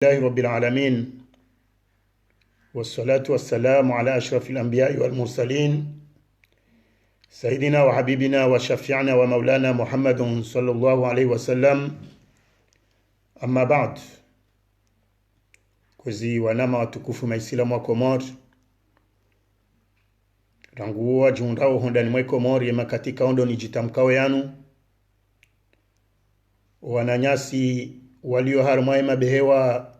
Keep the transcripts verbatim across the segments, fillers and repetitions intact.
لله رب العالمين، والصلاة والسلام على أشرف الأنبياء والمرسلين، سيدنا وحبيبنا وشفيعنا ومولانا محمد صلى الله عليه وسلم. أما بعد. Kwezi wananya watukufu maislamu wa Komori, rangu wadjihundrao hondani mwe Komori, ye makati ikao ndo nidjitamkao yanu, wananyasi walio harumwa ye mabehewa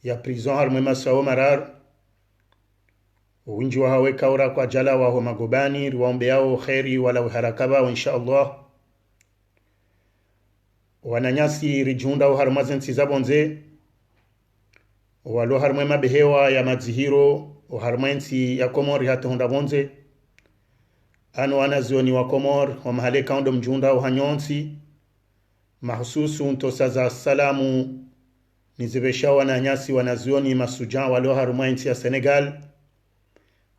ya prison harumwa ye masiwa mararu, wendji wahawo ikao rakwadjalawa ho magobani, riwaombeyao kheri walawe haraka pvao, insha Allah. Wananyasi ridjihundrao harumwa ze ntsi za pvondze, walio harumwa ye mabehewa ya madzihiro, oharumwa ye ntsi ya Komori hata hundra pvondze. Anu wanazioni wa Komori, wa mahala ikao ndo mdjihundrao hanyu nyontsi, mahususu ntosa za salamu nizipveshao wananyasi wanazioni mashudjaa walio harumwa ye ntsi ya Senegal.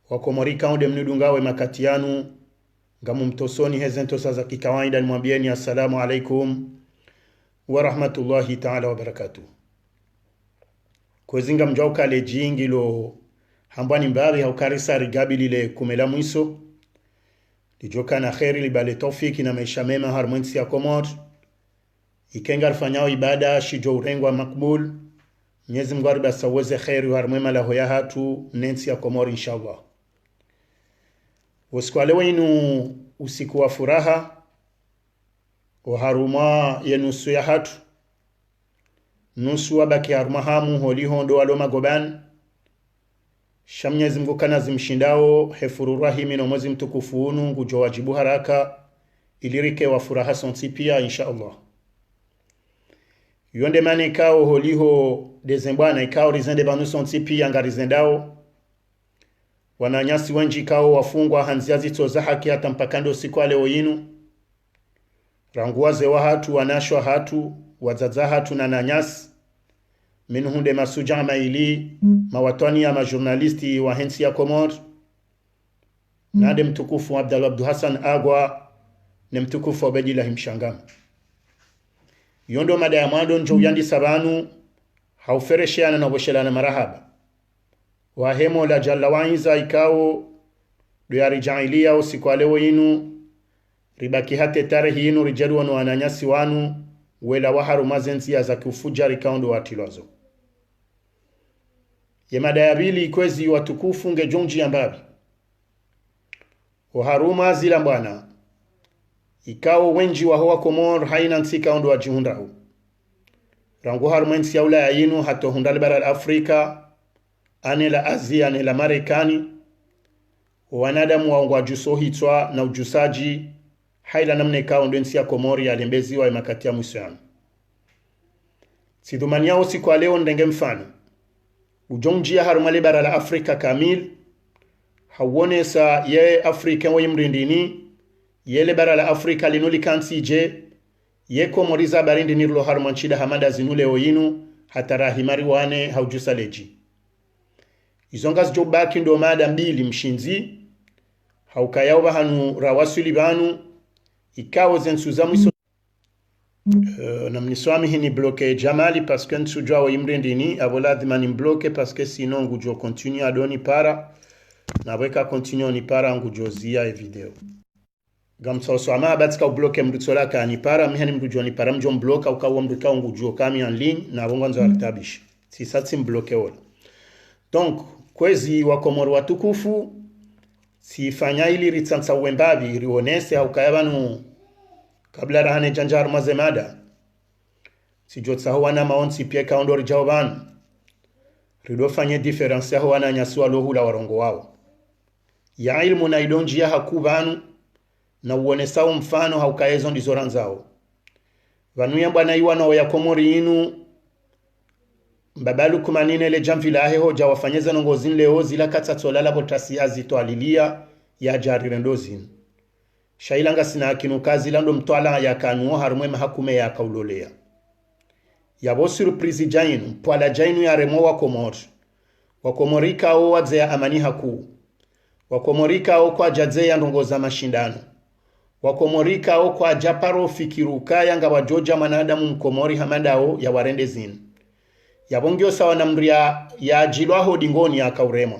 Wakomori ikao nde mnidungao ye makati yanu, ngamumtosoni heze ntosa za kikawaida, nimwambieni assalamu alaikum wa rahmatullahi taala wa barakatuh. Kwezi ngamdjuao uka le djingi lo hambwa ni mbapvi hauka risa rigabili le kume la mwiso. Lidjoka na kheri, libale taufiki na maesha mema harumwa ye ntsi ya Komori. Ike ngarifanyao ibada shidjo urengwa makbul. Mwenyezi Mungu aribasa weze kheri harumwa ye malaho yahatru ne ntsi ya Komori, insha Allah. Usiku wa leo inu usiku wa furaha oharumwa ye nusu yahatru. Nusu wabaki harumwa hamu holiho ndo walio magobani. Sha Mwenyezi Mungu kana zimshindao, he furu rahimi no mwezi mtukufu unu ngudjo wadjibu haraka, ili rike wa furaha sontsi pia, insha Allah. Yo nde mana ikao holiho nde ze mbwana ikao rizende pvanu sontsi pia ngarizendao. Wananyasi wendji ikao wafungwa ha ndzia zitso za haki hata mpaka ndo usiku wa leo inu. Rangu wazee wahatru, wanashe wahatru, wadzadze wahatru na wananyasi, minhum nde mashudjaa maili, mawatwani ya majournaliste wahe ntsi ya Komori, na nde mtukufu Abdallah Abdou Hassan Agwa, ne mtukufu Obedilahi Mshangama. Yo ndo mada ya mwando ndjo uyandisa pvanu, ha uferesheana na upvoshelana marahaba wahe Mola Jalla wa Izza ikao ndo yaridjaaliya usiku wa leo inu, ribaki hata ye tarehi inu ridje riwone wananyasi wanu welawa harumwa ze ndzia za kiufudjari ikao ndo watrilwa zo. Ye mada ya pvili, kwezi watukufu, ngedjo undjia mbapvi oharumwa zila mbwana ikao wendji waho Wakomori haina ntsi ikao ndo wadjihundrao. Rangu harumwa ye ntsi ya Ulaya inu hata hundra le bara la Afrika, ane la Asia, ane la Marekani, wanadamu wao ngwadjuso hitswa na udjusadji, ha ila namna ikao ndo ye ntsi ya Komori yalembeziwa ye makati ya mwiso yanu. Tsidhumaniya usiku wa leo nirenge mfano udjo undjia harumwa le bara la Afrika kamili, ha uonesa ye Afrika woyi mndru ndrini, ye le bara la Afrika linu lika ntsi dje, ye Komori za bari ndrini rilo harumwa ntsi nda hama nda zinu leo inu, hata rahima riwane ha udjusa le dji. Izo ngazidjo baki ndo mada mbili mshindzi, ha ukaya opvahanu rawaswili pvanu, ikao ze ntsu za mwiso. Euh, namniswamihi ni bloqué Jamali parce que ntsudjua woyi mndru ndrini, apvo lazima ni mbloqué parce que sinon ngudjo continuer ado nipara. Na pvo eka continuer nipara ngudjo ziya ye video. Ngamtsaho swamaha, ba tsika ubloqué mndru tsi ola ka nipara, mi hani mndru djo nipara mdjo mbloqué, uka uwo mndru ka ngudjo kami en ligne, na pvo ngwandzo aritabishe. Tsisa tsimbloqué ola. Donc, kwezi Wakomori watukufu, tsifanya ili ritsantsauwe mbapvi, rionese ha ukaya pvanu, kabla rahane djandja harumwa ze mada, tsidjo tsaho wananya wontsi pia ikao ndo ridjao pvanu, ridofanye différence yaho wananyasi walo hula warongoao. Ye ilmu na idondjia hakuu pvanu, na uonesa umfano ha ukaya ezo ndizo randzao. Pvanu yambwa na iwana oya Komori inu, Mbaba Lukumani ne le djamvi lahe hodja wafanye ze ndrongoo zinu leo zila katsatsolala pvo tasi azitwaliliya yadja arirendo zinu. Sha ila ngasina yakini uka zila ndo mtwalaa yaka nuwo harumwa ye mahakume yaka uloleya. Yapvo surprise dja inu, mpwala dja inu yaremwa Wakomori. Wakomori ikao wadzeya amani hakuu. Wakomori ikao kwadja dzeya ndrongoo za mashindano. Wakomori ikao kwadja paro fikiri ukaya ngapvwadjodja mwanadamu Mkomori hama ndawo yawarende zinu. Yapvo ngiyo sawa na mndru ya, yadjilwa ho dingoni yakauremwa.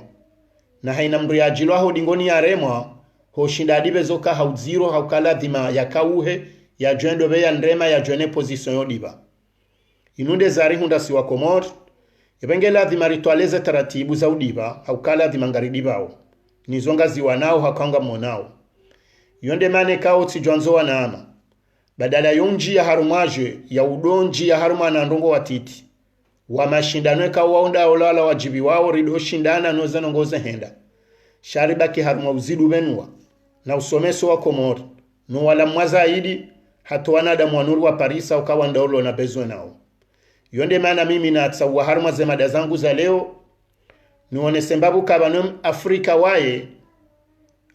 Na haina mndru yadjilwa ho dingoni yaremwa, hoshinda adipve zoka ha udziro, hauka ladhima yakauhe, yadjwendo pve yandrema, yadjwene position yo dipva. Inu nde zarihundra si wa Komori, epvenge ladhima ritwaleze taratibu za udipva, hauka ladhima ngaridipvao. Nizo ngaziwanao, hauka ngamonao. Iyo nde mana ikao tsidjwandzo wanama. Badala yo ndjiya harumwa dje, ya udo ndjiya harumwa na ndrongo watiti. Wa mashindano ikao waonda olala wadjipviwao rido shindana no ze ndrongo ze henda. Sha ribaki harumwa uzidu pvenuwa. Na usomeso wa Komori. No wala mwa zaidi, hata wanadamu wanu riwaparisa uka wandaulo na bezwe nao. Iyo nde mana mimi natsauwa harumwa ze mada zangu za leo, nionese mbapvi uka pvanu Afrika waye,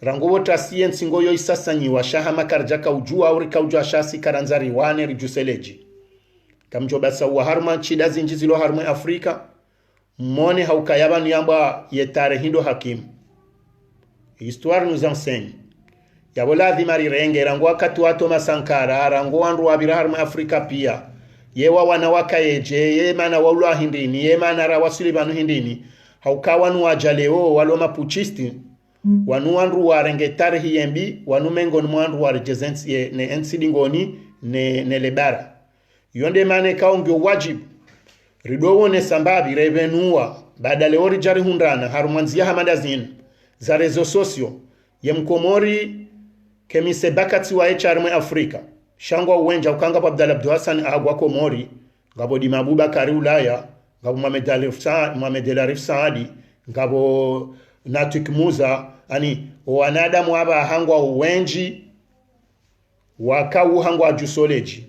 rangu pvo tasi ye ntsi ngoyo isasanyiwa, sha hama karidjaka udjuwa, au rika udjuwa sha si karandza riwane, ridjuse ledji. Kamdjo pvasa uwa harumwa ntsida zindji zilo harumwa Afrika, mone hauka ya pvanu yambwa ye tarehi ndo hakimu. Histoire nous enseigne. Yapvo ladhima rirenge, rangu wakati wa Thomas Sankara, rangu wandru wapvira harumwa Afrika pia. Ye wa wana wakaedje, ye mana waulwa hindrini, ye mana rawaswili pvanu hindrini. Hauka wanu wadja leo, walo mapuchiste, wanu wandru warenge tarehi yembi, wanu mengoni mwa wandru waredjeze ntsi ye, ne ntsi dingoni, ne, ne lebara. Iyo nde mana ikao ngiyo wadjibu. Rido wonesa mbapvi repvenuwa, baada leo ridja rihundrana, harumwa ndziya hama nda zinu, za réseaux sociaux, ye Mkomori, kemise bakati wa echa harumwa Afrika. Sha ngwao wendji uka ngapvo Abdallah Abdou Hassan agwa Komori, ngapvo Dima Abubakari Ulaya, ngapvo Mohamed Arif Sa-, Mohamed El Arif Saadi, ngapvo Natuk Musa, ani, owanadamu apvaha ngwao wendji, wakauha ngwadjuso ledji.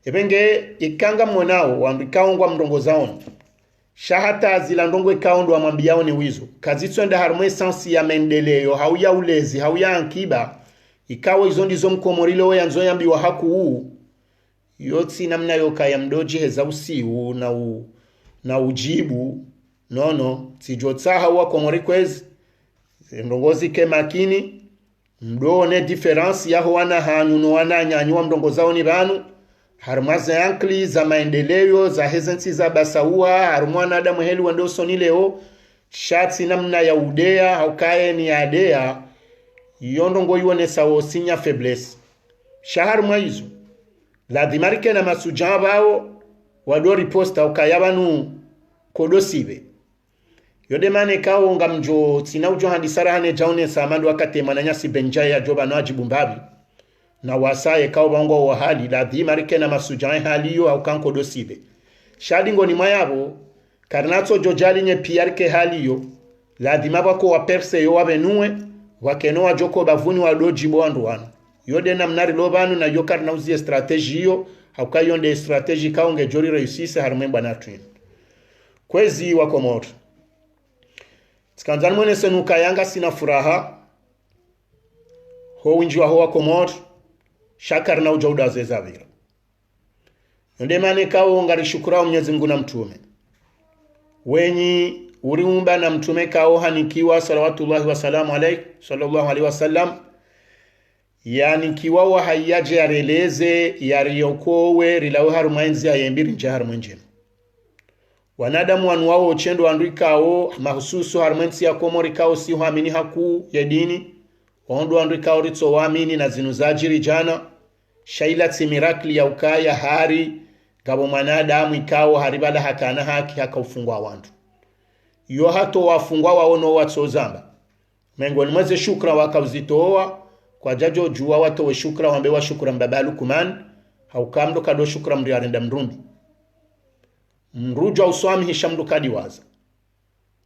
Epvenge ika ngamonao, wandru ikao ngwamrongozao ni. Sha hata zila ndrongo ikao ndo wamwambiyao ni wizo. Kazitsoenda harumwa essence ya maendeleyo, hau ya ulezi, hau ya ankiba. Ikao izo ndizo Mkomori leo yandzo yambiwa hakuu. Iyo tsi namna yoka ya mdodji heza usiu na u-, na udjibu. Nono, tsidjotsaha wa Komori kwezi. Ze ndrongo zike makini. Mdo one différence yaho wana hanyu no wananyanyu wamrongozao ni pvanu. Harumwa ze ankli za maendeleyo, za heze ntsi za basauwa, harumwa wanadamu heli wende usoni leo, sha tsi namna ya udeya, hauka ye ni yadeya, iyo ndrongo iwonesao signe ya faiblesse. Sha harumwa izo, ladhima rike na masudja pvao, wado riposta ukaya pvanu kodo sipve. Iyo nde mana ikao ngamdjo tsina udjo handisa raha ne djaonesa amandru wakati mwananyasi Benjai yadjo pvanu adjibu mbapvi. Na wasaye ikao pvangwa wa hali, ladhima rike na masudja ye hali iyo hauka nkodo sipve. Sha dingoni mwa yapvo, karina tso djo djali nye pia rike hali iyo, ladhima pvwako wa perse yo wapvenuwe, pvwakeno wadjoko bapvuni wado djibu wandru wanu. Iyo nde namna rilo pvanu na iyo karina uziye stratégie iyo, hauka iyo nde stratégie ikao ngedjo ri réussir harumwa mbwana twinu. Kwezi wa Komori. Tsikandza nimwonese nukaya ngasina furaha, ho windji waho wa Komori, sha karina udja udaze zapvira. Iyo nde mana ikao ngarishukurao Mwenyezi Mungu na Mtrume. Wenyi uriumba na Mtrume ikao hanikiwa, salawatullahi wa salamu alayhi, sallallahu alayhi wa sallam, yanikiwa wahai yadje yareleze, yariyokowe, rilawe harumwa endziya yembi rindje harumwa endjema. Wanadamu wanu wao tsi ndo wandru ikao, mahususu harumwa entsi ya Komori ikao si hwamini hakuu ye dini, wao ndo wandru ikao ritso wamini na zinu zadjiri djana, sha ila tsi miracle ya ukaya hari, ngapvo mwanadamu ikao hari pvala hakana haki haka ufungwa wandru. Iyo hata wafungwa wao no watso zamba. Mengoni mwa ze shukra waka uzitowa, kwadjadjo djuwa watowe shukra wambe wa shukra mbaba Lukman, hauka mndru kado shukra mndru yarenda mdru mbi. Mndru djwa uswamihi sha mndru kadiwaza.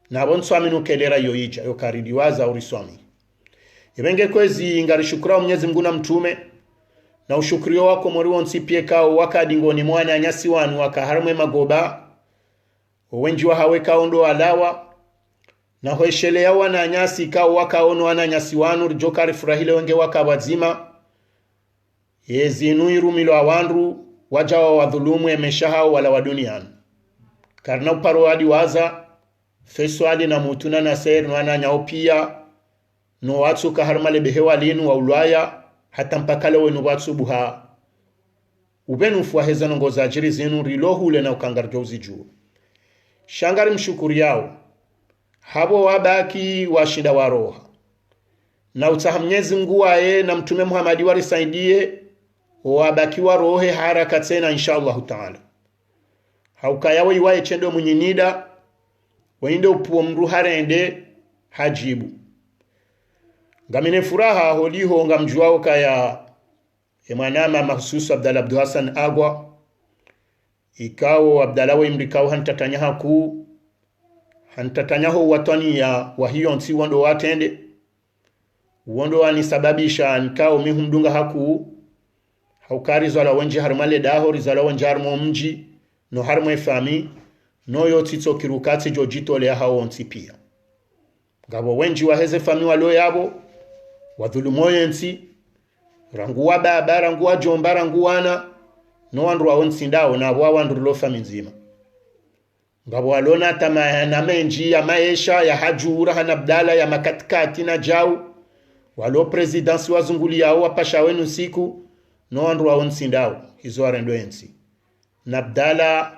Na pvo nswamihi nukelera iyo idja, yo karidiwaza uriswamihi. Ipvenge kwezi ngarishukurao Mwenyezi Mungu na Mtrume, na ushukuriyo wa Komori wontsi pia ikao waka dingoni mwa wananyasi wanu waka harumwa magoba, owendji wahawo ikao ndo walawa, na hweshelea wananyasi ikao wakaono wananyasi wanu ridjo karifurahile wenge waka pvwadzima. Yezi inu irumilwa wandru, wadja wawadhulumu emesha hawo walawa duniani. Karina uparo wadiwaza, Feswali na Mutu na Naseri no wananyawo pia, no watsuka harumwa lebehewa linu wa ulwaya, hata mpaka leo wenu pvwatsubuha. Upvenufu wa heze ndrongo zadjiri zinu rilo hule na uka ngaridjo uzidjuwa. Sha ngarimshukuriyao, hapvo wabaki washinda waroha. Na utsaha Mnyezi Mngu waye na Mtrume Muhamadi warisaidiye, wabaki warohe haraka tsena, insha Allahu Taala. Haukaya wo iwaye shendo mwinyinida, wo inde upvuwo mdru harende, hadjibu. Ngamina furaha holiho ngamdjuwao kaya ye mwanama mahususu Abdallah Abdu Hassan Agwa, ikao Abdallah we mdru ikao hantatanya hakuu, hantatanya ho watwaniya wahe iyo ntsi wo ndo watrende, wo ndo wanisababisha nikao mi humdunga hakuu, hauka rizalwa wendji harimwa le daho, rizalwa wendji harimwa o mdji, no harimwa e famiyi, no yo tsitso kiruka tsidjo djitoleya hawontsi piya. Ngapvo wendji waheze famiyi walo yapvo, wadhulumu ye ntsi, rangu wababa, rangu wadjomba, rangu wana, no wandru wawo ntsi ndawo, na apvo wandru rilo famiyi ndzima. Ngapvo walo na tamaa na mendji ya maesha, ya hadjura, hana Abdallah, ya makatikati na djau, walo présidence wazunguliyao wapasha wenu siku, no wandru wawo ntsi ndawo, izo warendo ye ntsi. Na Abdallah,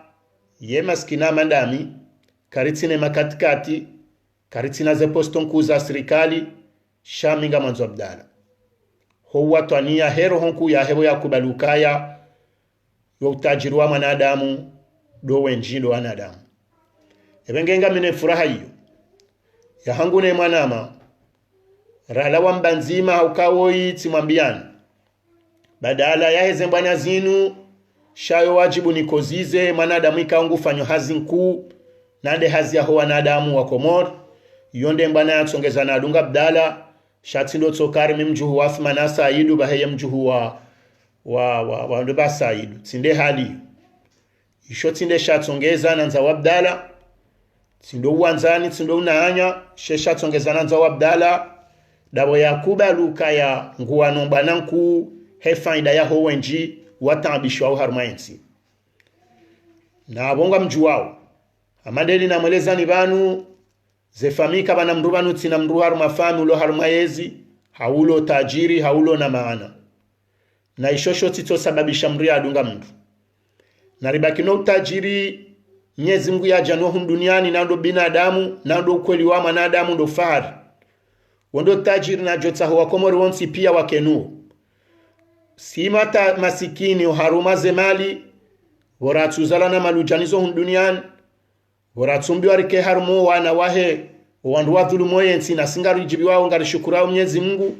ye masikini hama ndami, karitsina makatikati, karitsina ze poste nkuu za sirikali, sha mi ngamwandzo Abdallah. Ho watwaniya he roho nkuu yahe pvo yakubali ukaya, yo utadjiri wa mwanadamu, ndo wendji ndo wanadamu. Epvo nge ngamina furaha iyo. Ya hangu ne mwanama, ralawa mba ndzima hauka woyi tsimwambiyani. Badala yaheze mbwana zinu, sha yo wadjibu nikozize, mwanadamu ikao ngufanyo hazi nkuu, na nde hazi yaho wanadamu wa Komori, yo nde mbwana yatsongeza na adunga Abdallah, sha tsi ndo tsokari mi mdjuhu wa Athmana Saidu, pvahe ye mdjuhu wa, wa, wa, wa ndo ba Saidu, tsi nde hali. Isho tsi nde shatsongeza na ndza wa Abdallah, tsi ndo uwandzani, tsi ndo unanya, she shatsongeza na ndza wa Abdallah, ndapvo yakubali ukaya nguwano mbwana nkuu, he faida yaho wendji, wataabishwao harumwa ye ntsi. Na apvo ngamdjuwao, hama ndeli namwelezani pvanu, ze famiyi kapvana mdru pvanu tsina mdru harumwa famiyi ulo harumwa yezi, hau ulo tajiri, hau ulo na maana. Na isho sho tsitso sababisha mdru yadunga mdru. Na ribaki no utadjiri Mnyezi Mngu yadja no hunu duniani, na ndo binadamu, na ndo ukweli wa mwanadamu ndo fahari. Wo ndo utadjiri na djo tsaho wa Komori wontsi piya wakenuo. Si mata masikini oharumwa ze mali, pvo ratsuzalwa na mali udja nizo hunu duniani, pvo ratsumbiwa rike harumwa o wana wahe, o wandru wadhulumu ye ntsi, na si ngaridjibiwao ngarishukurao Mnyezi Mngu.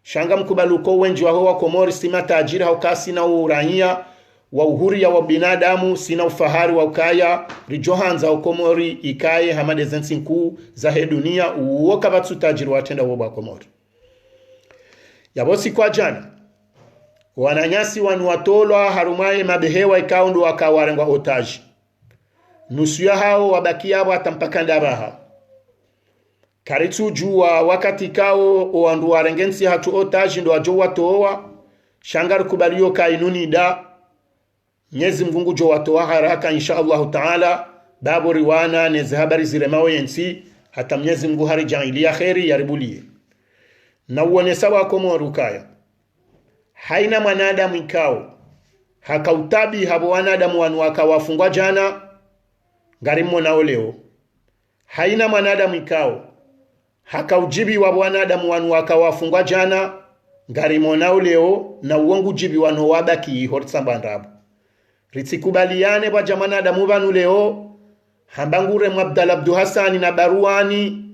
Sha ngamkubali uka wendji waho wa Komori si matadjiri hauka sina uraiya wa uhuriya wa binadamu, sina ufahari wa ukaya, ridjo handza o Komori ikaye hama nde ze ntsi nkuu zahe duniya, uwo kapvatsi utadjiri watrenda wo pvwa Komori. Yapvo siku ya djana, wananyasi wanu watolwa harumwa ye mabehewa ikao ndo waka warengwa otage. Nusu yahawo wabaki yapvo hata mpaka ndapvaha. Karitsudjuwa wakati ikao o wandru warenge ntsi hatru otage ndo wadjo watowa, sha ngarikubaliyo ka inu nida, Mnyezi Mngu ngudjo watowa haraka, insha Allahu Taala, ndapvo riwana ne ze habari ziremao ye ntsi, hata Mnyezi Mngu haridjaaliya kheri yaribuliye. Na uwonesa wa Komori ukaya, haina mwanadamu ikao haka utabiha pvo wanadamu wanu waka wafungwa djana, ngarimonao leo. Haina mwanadamu ikao haka udjibiwa pvo wanadamu wanu waka wafungwa djana, ngarimonao leo, na uwo ngudjibiwa no wabaki iho ritsamba ndrabo. Ritsikubaliane pvwadja mwanadamu pvanu leo, hamba nguremwa Abdallah Abdu Hasani na Baruwani,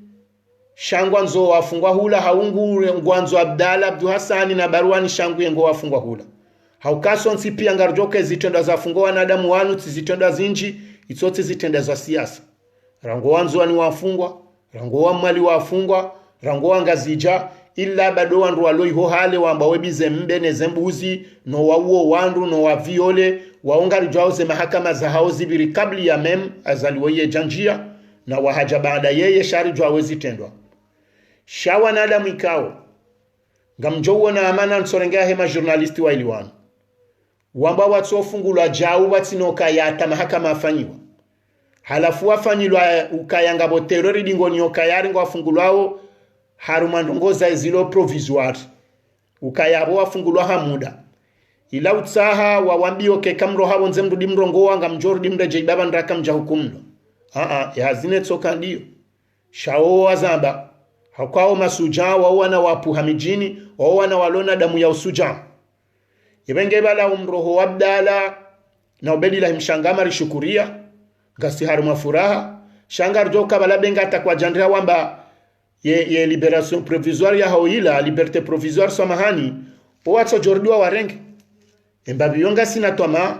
sha ngwandzo wafungwa hula, hau ngure ngwandzo Abdallah Abdu Hasani na Baruwani sha nguye ngo wafungwa hula. Hauka sontsi piya ngaridjo ke zitrendwa zafungwa wanadamu wanu tsi zitrendwa zindji, itso tsi zitrendwa za siyasa. Rangu wa Ndzuwani wafungwa, rangu wa Mwali wafungwa, rangu wa Ngazidja, ila bado wandru walo iho hale wamba webi ze mbe ne ze mbuzi, no wauwo wandru, no wa viole, wao ngaridjuwao ze mahakama zahao zipviri kabla ya même Azali yeye djandjiya, na wahadja baada yeye sha ridjuwa we zitrendwa. Sha wanadamu ikao, ngamdjo uwona amana ntsorenge ahe ma journaliste waili wanu. Wamba watsofungulwa djau pvatsina ukaya hata mahakama afanyiwa. Halafu wafanyilwa ukaya ngapvo terreur dingoni okaya ari ngwafungulwao harumwa ndrongoo za ezilo provisoire. Ukaya apvo wafungulwa ha muda. Ila utsaha wawambiyo ke kamroha pvondze mrudi mrongowa ngamdjo rudi mredjeyi pvapvo ndraka mdja hukumlwa. Aa, ye hazi ne tsoka ndiyo. Sha wo wazamba, hauka wo mashudjaa, wo wana wapvuha midjini, wo wana walona damu ya ushudjaa. Ye pvenge pvala omroho wa Abdala na Ubeidilahi Mshangama rishukuria, ngasi harumwa furaha, sha ngaridjo uka pvala pvenge hata kwadjandria wamba ye, ye libération provisoire ya hao ila, liberté provisoire samahani, wo watsodjo rudiwa warenge. Embapvi yo ngasina twamaa,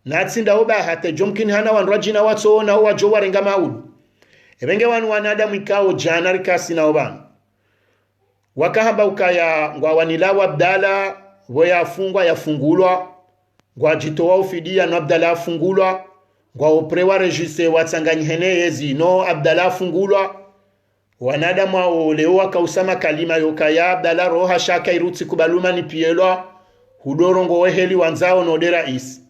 na tsi nda wo ba hata djo mkini hana wandru wadjina watsoona wo wadjo warenga maudu. Ye pvenge wanu wanadamu ikao djana rikasi nao pvanu. Wakahamba ukaya ngwawanilawo Abdala, pvo yafungwa, yafungulwa, ngwadjitowa ufidia no Abdala afungulwa, ngwaoprewa rejise watsanganyihene yezi no Abdala afungulwa. Wanadamu awo leo wakausa makalima yokaya Abdala roha sha kairutsi kubali umanipielwa, hudorongoa heli wandzao no de raisi.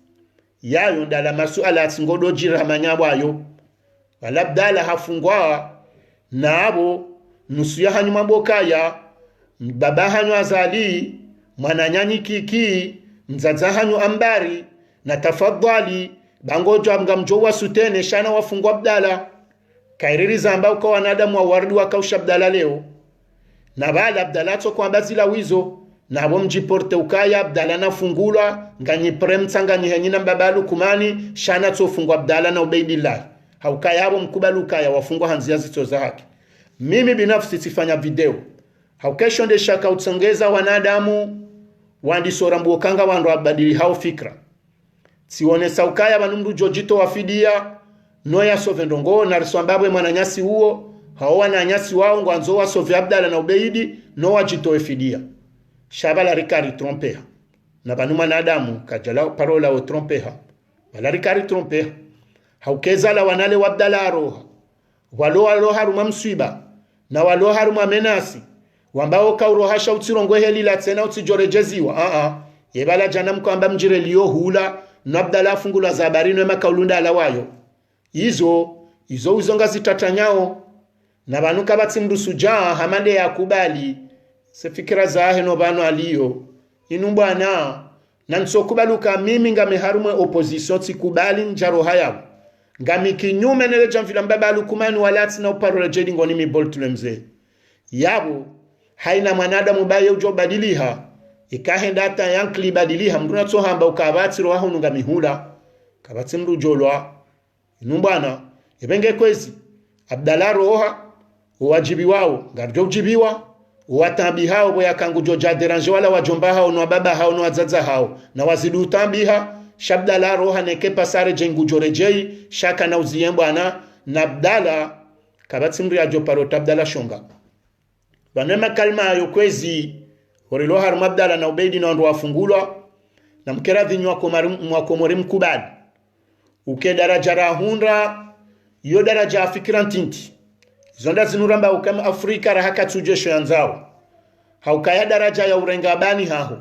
Yayo ndala masuala atsi ngodo djira manyabwayo. Pvala Abdala hafungwa, na apvo nusu ya hanyu mwambokaya, mbaba hanyu Azali, mwananyanyu Kiki, mdzadze hanyu Ambari, na tafadhwali, ba ngodjo ngamdjo wasutene sha na wafungwa Abdala. Kairi rizamba uka wanadamu wa warudi wakausha Abdala leo. Na pvala Abdala atsokwamba zila wizo, na pvo mdjiporte ukaya Abdala nafungulwa, nganyi prêt mtsanganyihe nyi na mbaba Lukumani, sha natsofungwa Abdala na Ubeidilahi. Haukaya apvo mkubali ukaya wafungwa ha ndzia zitso za haki. Mimi binafsi tsifanya video. Hauka esho nde shaka utsongeza wanadamu, wandisora mbuo kanga wandru wabadili hao fikra. Tsionesa ukaya pvanu mndru djo djitowa fidia, no yasove ndrongoo, na riswamba pvwe mwananyasi uwo, hao wananyasi wao ngwandzo wasove Abdala na Ubeidi, no wadjitowe fidia. Sha pvala rika ritrompeha. Na pvanu mwanadamu kadjala parola wo trompeha. Pvala rika ritrompeha. Hauka eza la wanale wa Abdala aroha. Walo walo harumwa mswiba, na walo harumwa menasi, wamba oka uroha sha utsirongoe heli la tsena utsidjoredjeziwa. Aa, ye pvala djana mkwamba mdjire liyo hula, no Abdala afungulwa za habari no emaka ulunda alawayo. Izo, izo uzo ngazitratra nyao. Na pvanu kapvatsi mndru shudjaa hama nde yakubali ze fikira zahe no pvanu aliyo. Inu bwana, na ntsokubali uka mimi ngami harumwa opposition tsikubali ndja roha yapvo. Ngami kinyume nele djamvi la mbaba Lukumani wala atsina uparola djeli ngoni mi Boltu le mze. Yapvo, haina mwanadamu baye udjo badiliha, ika henda hata yankili badiliha, mndru natsohamba uka kapvatsi roha hunu ngami hula. Kapvatsi mndru djolwa. Inu bwana, ye pvenge kwezi, Abdala roha, owadjibiwao, ngaridjo udjibiwa, owatabihao, pvo yaka ngudjo dja déranger wala wadjomba hao, no wababa hao, no wadzadze hao, na wazidi utabiha, sha Abdala roha neke pasare dje ngudjo redjei, sha kana uziye bwana, na Abdala, kapvatsi mndru yadjo parota Abdala shonga. Pvanu emakalima ayo kwezi, horilo harumwa Abdala na Ubeidi na wandru wafungulwa, na mkera pvinyu wa Komori, mwa Komori mkubali. Uke daradja rahundra, yo daradja ya fikira ntiti. Zo nda zinu ramba uka Afrika raha katsudje sho yandzao. Haukaya daradja ya urenga bani haho.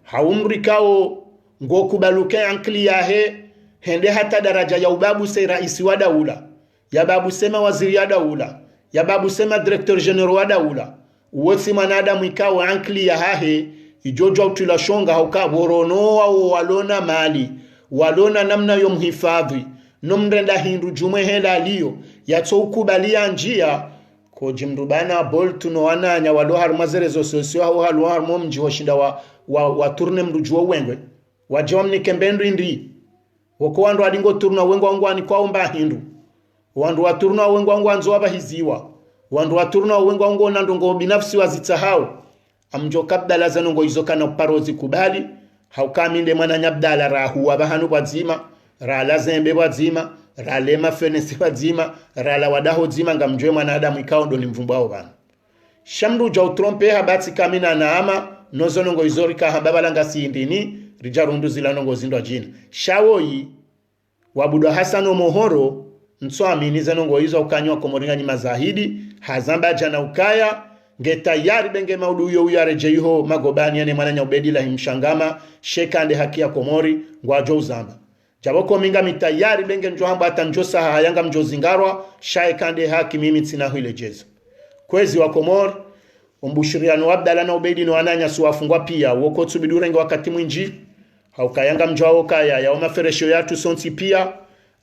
Haumrikao ngo kubali uke ankili yahe, hende hata daradja ya ubabuse raisi wa daula. Yababuse mawaziri ya daula, yababuse madirecteur généraux wa daula. Uwo tsi mwanadamu ikao ankili yahahe, idjo djwa utrilwa shonga hauka pvoronoa wo walona mali, walona namna yo mhifadhi, no mrenda hindru djumwe hela aliyo, yatso ukubali ya ndjia, kodji mndru bana Boltu no wananya walo harumwa ze réseaux sociaux hau halo harumwa mdji hoshinda wa, wa, wa tourner mndru djuo wengwe. Wadje wamnike mbendri ndi. Woko wandru wadingo tourner wengwa ngwani kwa umba hindru. Wandru wa tourner wengwa ngwandzo wapvahiziwa. Wandru wa tourner wengwa ngona ndrongoo binafsi wazitsahao. Amdjo kabdala za ndrongoo izo kana uparo zikubali. Hauka mi nde mwananya Abdala rahuwa pvahanu pvwadzima, rala zembe pvwadzima, ralema fenesi pvwadzima, rala wadaho dzima ngamdjuwe mwanadamu ikao ndo nimvumbwao pvanu. Sha mndru udja utrompeha batsi kamina naama, no zo ndrongoo izo rika hamba pvala ngasi indrini, ridja rundu zila ndrongoo zindru djina. Sha woyi, Wabudu Hassan Omohoro, ntsu amini ze ndrongoo izo ukanywa Komori nganyi mazahidi, hazamba djana ukaya, nge tayari pvenge maudu uyo uyo aredjei ho magobani yane mwananya Ubedilahi Mshangama, sha eka nde haki ya Komori, ngwadjo uzamba. Djapvo ko mi ngami tayari pvenge ndjo hamba hata ndjo saha haya ngamdjo zingarwa, sha eka nde haki mimi tsina hwile djezo. Kwezi wa Komori, umbushiriano wa Abdala na Ubeidi no wananyasi wafungwa pia, woko tsubidi urenge wakati mwindji, haukaya ngamdjuao kaya, yao maferesho yatru sontsi pia,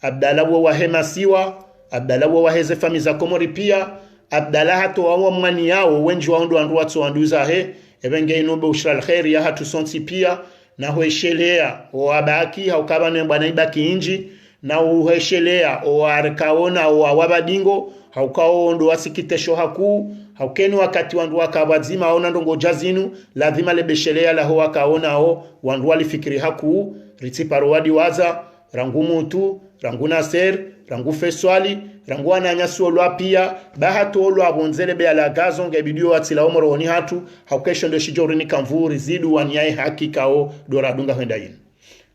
Abdala wo wahemasiwa, Abdallah wo waheze famiyi za Komori pia, Abdallah hatowa wo mwani yawo, wendji wawo ndo wandru watso wanduza he, ebe nge inu bushra alkheri yahatru sontsi pia, na hweshelea wo wabaki, hauka pvanu ye mbwana ibaki indji, na uheshelea wo warikaona wo wawabadingo, hauka wo ndo wasikitesho hakuu, hauka eni wakati wandru waka pvwadzima waona ndrongoo dja zinu, lazima le beshelea laho wakaona wo wandru walifikiri hakuu, ritsiparo wadiwaza, rangu Mutu, rangu Nasser, rangu Feswali, rangu wananyasi wolwa pia, ba hata wolwa pvondze le beya la gazo nge bidiyo watsila wo morohoni hatru, hauka esho ndo shidjo rinika nvuu rizidi waniya ye haki ikao ndo radunga hwenda yinu.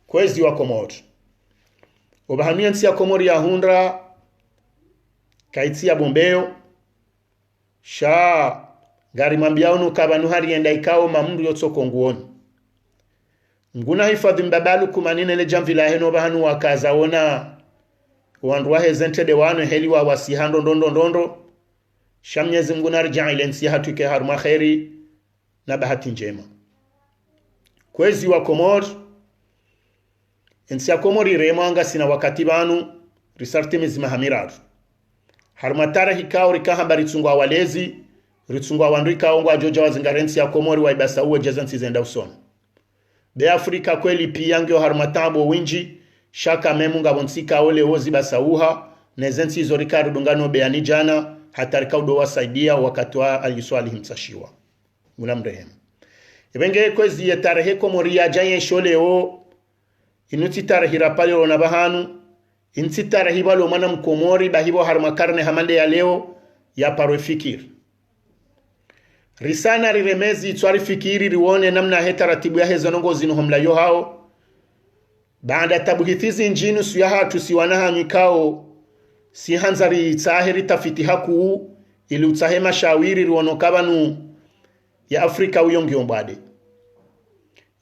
Kwezi wa Komori. Opvahanu ye ntsi ya Komori yahundra, kayitsi ya bombeyo, sha, ngarimwambiyao unu uka pvanu hari yenda ikao mamundru yotsoko nguoni. Nguna hifadhi mbaba Lukumani ne le djamvi lahe no pvahanu wakaza wona wandru waheze ntrende wanu heli wawasiha ndro ndro ndro ndro ndro. Sha Mnyezi Mngu naridjaanlie ntsi yahatru ike harumwa kheri na bahati ndjema. Kwezi wa Komori, entsi ya Komori iremwa ngasina wakati pvanu, risartimizi maha miraru. Harumwa tarehi ikao rika hamba ritsungwa walezi, ritsungwa wandru ikao ngwadjo dja wazingare ntsi ya Komori waibasauwe djeze ntsi zenda usoni. Be Afrika kweli pia ngiyo harumwa taabu windji, sha kamemu ngapvo ntsi ikao leo zibasauha, ne ze ntsi izo rika ridungano beyani djana, hata rika udo wasaidia wakati wa Ali Swalihi Mtsashiwa. Mula mrehemu. Ebe nge kwezi ye tarehi Komori yadja yesho leo, inu tsi tarehi rapvalelo na pvahanu, inu tsi tarehi pvalo mwana Mkomori, bahi pvo harumwa karne hama nde ya leo, yaparo fikiri. Risana riremezi, itswa rifikiri, riwone namna he taratibu yaheze ndrongoo zinu homla yo hao. Baanda tabuhithi zindji nusu yahatru si wana hanyu ikao, si handza ritsahe ritafiti hakuu, ili utsahe mashawiri riwono uka pvanu ye Afrika uyo ngiyo mbwade.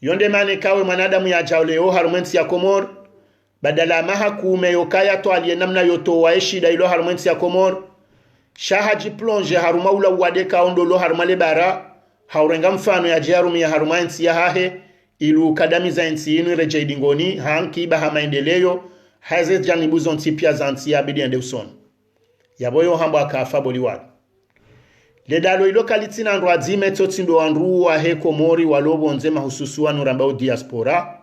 Yo nde mana ikao ye mwanadamu yadjao leo harumwa entsi ya Komori, badala maha kume yo kaya twaliye namna yo towa ye shida ilo harumwa entsi ya Komori, sha hadji plonger harumwa ula uwade ikao ndo ulo harumwa le bara, haurenga mfano yadje yarumiya harumwa entsi yahahe, ili ukadamiza entsi inu iredjei dingoni, hanki ba ha maendeleyo, haze djanibu zontsi pia za ntsi yabidi yende usoni. Yapvo yo hambwa kafa boli wali. Le dalo ilo kalitsina ndrwadzi metso tsi ndo wandru wahe Komori walo pvondze mahususu wanu rambao diaspora.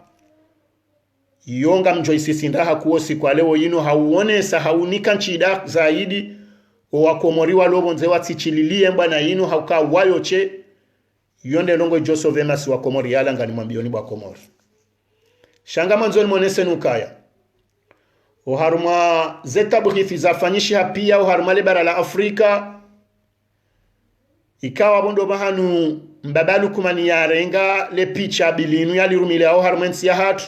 Yo ngamdjo isisinda hakuu siku wa leo yinu hauonesa haunika ntsida zaidi, wo wa Komori walo pvondze watsichililiye mbwana yinu hauka wayo she, yo nde ndrongoo idjo sauver masiwa Komori yala nganimwambiyoni bwa Komori. Sha ngamwandzo nimonese nukaya. Oharumwa ze tabuhithi zafanyishiha pia oharumwa le bara la Afrika. Ikao pvo ndo pvahanu mbaba Lukumani yarenga le picha bili inu yalirumile oharumwa entsi yahatru.